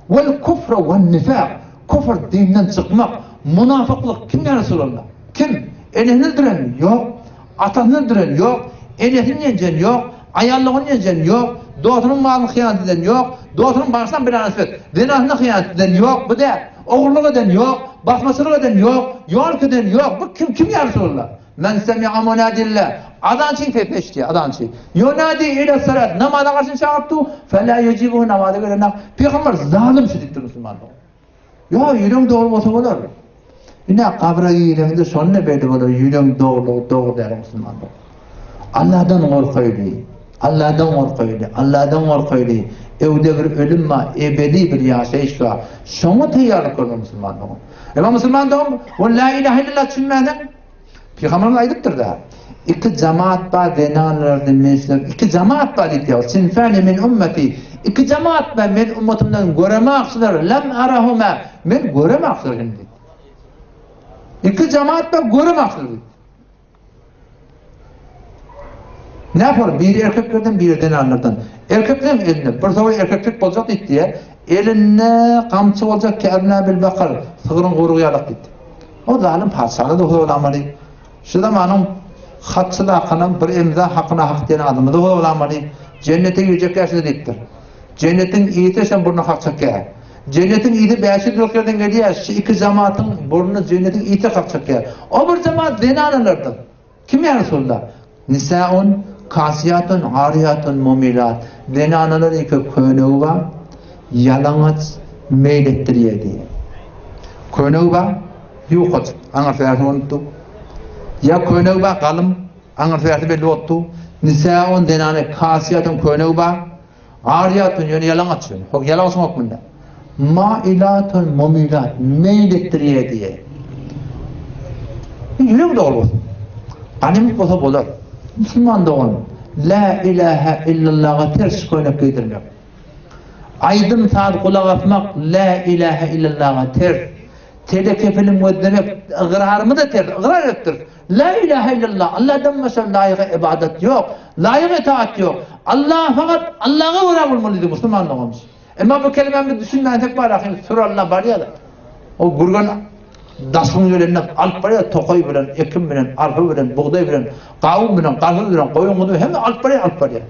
Wal kufru wan nifaq. Kufr dinden çykmak, munafyklyk kim ýa Resulallah? Kim? Enesini öldüren? Ýok. Atasyny öldüren ýok, enesini ýenjen ýok, aýallygyny ýenjen ýok, dostunyň malyny hyýanat eden ýok, dostunyň başynam bir anas bet, zenasyna hyýanat eden ýok, bu däl. Ogurlyk eden ýok, basmaçylyk eden ýok, ýolk eden ýok. Bu kim, kim ýa Resulallah? Men semi'a munadillah. Azançyň sesini eşitýär, azançy. Ýunadi ila salat, namaza garşy çagyryp dur, fela ýejibuhu namaza gelenok. Pygamber zalym şu diýipdir musulmanlar. Ýa ýüregiň dogry bolsa bolar. Ine gabra gireňde şonda belli bolar ýüregiň dogrulygy dogry däl musulmanlar. Allahdan gorkaýly. Allahdan gorkaýly. Allahdan gorkaýly. Öwde bir ölüm bar, ebedi bir ýaşaýyş bar. Şoňa taýýarlyk görmeli musulmanlar. Emma musulman dogan, la ilahe illallah düşünmäniň Pygamberimiz aýdypdyr-da, Iki jemaat bar zenanlardan men iki jemaat bar diýipdir. Sinfani min ummeti. Iki jemaat bar men ummatymdan göremaksylar. Lem arahuma. Men göremaksylar indi. Iki jemaat bar göremaksylar diýipdir. Ne yapar? Biri erkeklerden, biri zenanlardan. Erkekleriň elinde bir sowa erkeklik boljak diýipdi. Elinde gamçy boljak ke'ebna bil bakar, sygryň guýrugy ýalak diýipdi. O zalym patyşany-da hozalamaly. Şu zamanyň hatçy dakanam bir emza hakyna hak diýen adamy-da hozalamaly. Jennete girjek ýaşyda diýipdir. Jennetiň ýiti şem burna hak çekýär. Jennetiň ýiti 500 ýyllyk ýerden gelýär. Şu iki jamatyň burny jennetiň ýiti hak çekýär. O bir jamaat zenanalardyr. Kim ýa Resulallah? Nisaun kasiýatun ariýatun mumilat. Zenanalar eke könegi bar, ýalaňaç meýil etdirýär diýýär. Könegi bar, ýukaçyk, aňyrsy bärsi bolupdy. Ýa könegi bar, galym, aňyrsy bärsi belli bolupdy. Nisaun zenana kasiýatun könegi bar, Aryýatun ýöne ýalaňaç ýöne. Hok ýalaňaçyň hökmünde. Mailatun mumilat meýil etdirýär diýýär. Ýürek dogry bolsun. Ganymat bolsa bolar. Musulman dogan, La ilahe illallaha ters köýnek geýdirmek. Aýdym saz gulak asmak La ilahe illallaha ters. Teleke film gözlemek ygrarymyza ters. Ygrar edipdiris. La ilahe illallah, Allahdan başga laýyga ybadat ýok, laýyk itaat ýok. Allah fakat Allaha görä bolmaly diýdi musulman doganymyz. Emma bu kelimämizi düşünmänsek bar ahyr süralla barýar. O gürgen daşyň ýelinde alyp barýar tokaý bilen, ekin bilen, arpa bilen, bugdaý bilen, gawun bilen, garpyz bilen, goýun guzy hemme alyp barýar, alyp barýar.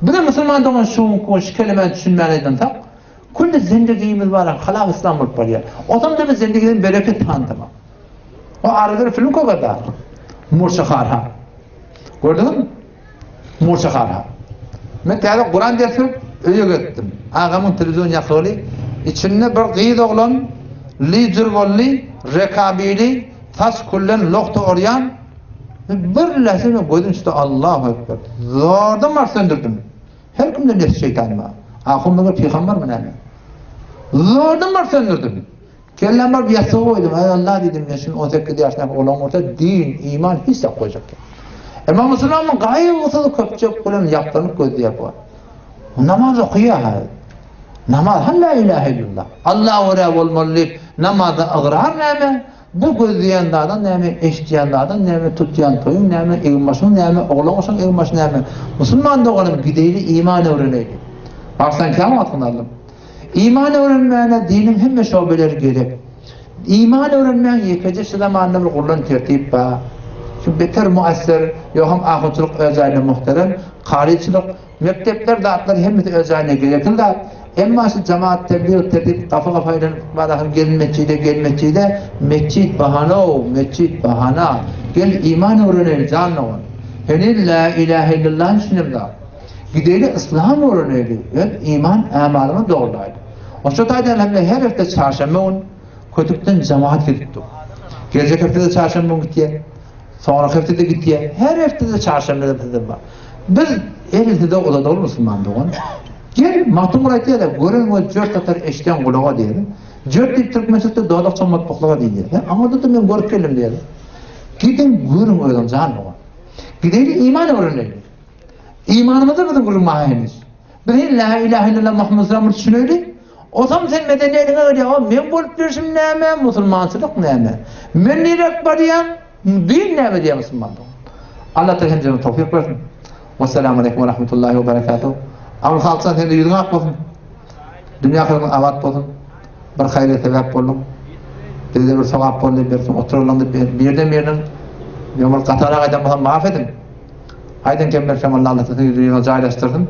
Bize musulman dogan şu şu kelimäni düşünmän aýdansak, külli zendigimiz bar, halal islam bolup barýar. Otam da biz zendigiden bereket tandymak. O arada bir film kokada. Murça Harha. Gördüňizmi? Murça Harha. Men täze Kur'an dersi öýe gitdim. Agamyň telewizion ýakyly. İçinde bir gyz oglan lider boldy, rekabili, saç küllen lohta orýan. Bir lähze men gözüm üstü Allahu Ekber. Zordan baryp söndürdim. Her kimde nefs şeytan bar. Ahun meger pygambermi näme? Zordan baryp söndürdim. Kellem baryp ýassyga goýdum. Eý Allah diýdim, men şuny 18 ýaşyndaky oglan bolsa din, iman hiç zat goýjak däl. Emma musulmanmyň gaýgysyz köpçek bilen ýaplanyp gözleýär bu. Namaz okaýar ha. Namaz ha la ilahe illallah. Allah görä bolmaly diýip namaza ygrar näme? Bu gözleýän zadyň näme, eşidýän zadyň näme, tutýan toýuň näme, eginbaşyň näme, oglan-uşagyň eginbaşy näme? Musulman doganym gideýli iman öwreneýli. Barsaň kän wagtyňy aldym. Iman öwrenmäne diniň hemme şobeleri gerek. Iman öwrenmäň ýekeje şu zamanda bir gurlan tertip bar. Şu beter muassir, ýoham ahunçylyk öz jaýyna muhterem, karyçylyk, mekdepler zatlar hemmesi öz jaýyna gerekli zat. Emma şu jamaat teblig tertip gapy gapy aýlanyp barahyn gel metjide gel metjide metjit bahana-ow metjit bahana. Gel iman öwreneýli jan dogan. Heniz la ilahe illallahny düşünemzok. Gideli yslam öwreneli, öz iman ämalymyzy dogurlaýly. Oşo taýdan hem her hepde çarşenbe gün Kötükden jemagat gidip dur. Geljek hepde-de çarşenbe gün gitýär. Soňraky hepde-de gitýär. Her hepde-de çarşenbede bizde bar. Biz elisi-de uzadaly musulman dogan. Gel, Magtymguly aýtýar-da, gören göz jört atar, eşiden gulaga diýýär. Jört diýip türkmençilikde dodak çommatmaklyga diýilýär. Aňyrda-da men görüp geldim diýýär. Gidiň, görüň özüň jan dogan. Gideli iman öwreneli. Imanymyzda biziň gürrüň maha henüz. Biz hen la ilahe illallah Muhammed Resulullah düşüneli. Osam sen medeni eliňe gelýär. O men bolup berşim näme, musulmançylyk näme? Men nirek barýan? Din näme diýýär musulman dogan. Allah taala hemmämize towfik bersin. Wassalamu aleýkum we rahmetullahi we berekatuh. Abul Halkjan sen-de ýüzüň ak bolsun. Dünýä ahyryň abat bolsun. Bir haýra sebäp bolduň. Bize bir sogap boldy, bersin oturalymda birden birden ýomul gatara gaýdan bolsam maaf ediň. Aýdyň kemler şoňa Allah siziň ýüzüňizi jaýlaşdyrsyn.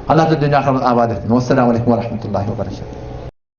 Allah dünýä ahyret abat etsin. Wassalamu aleýkum we rahmetullahi we berekatuh.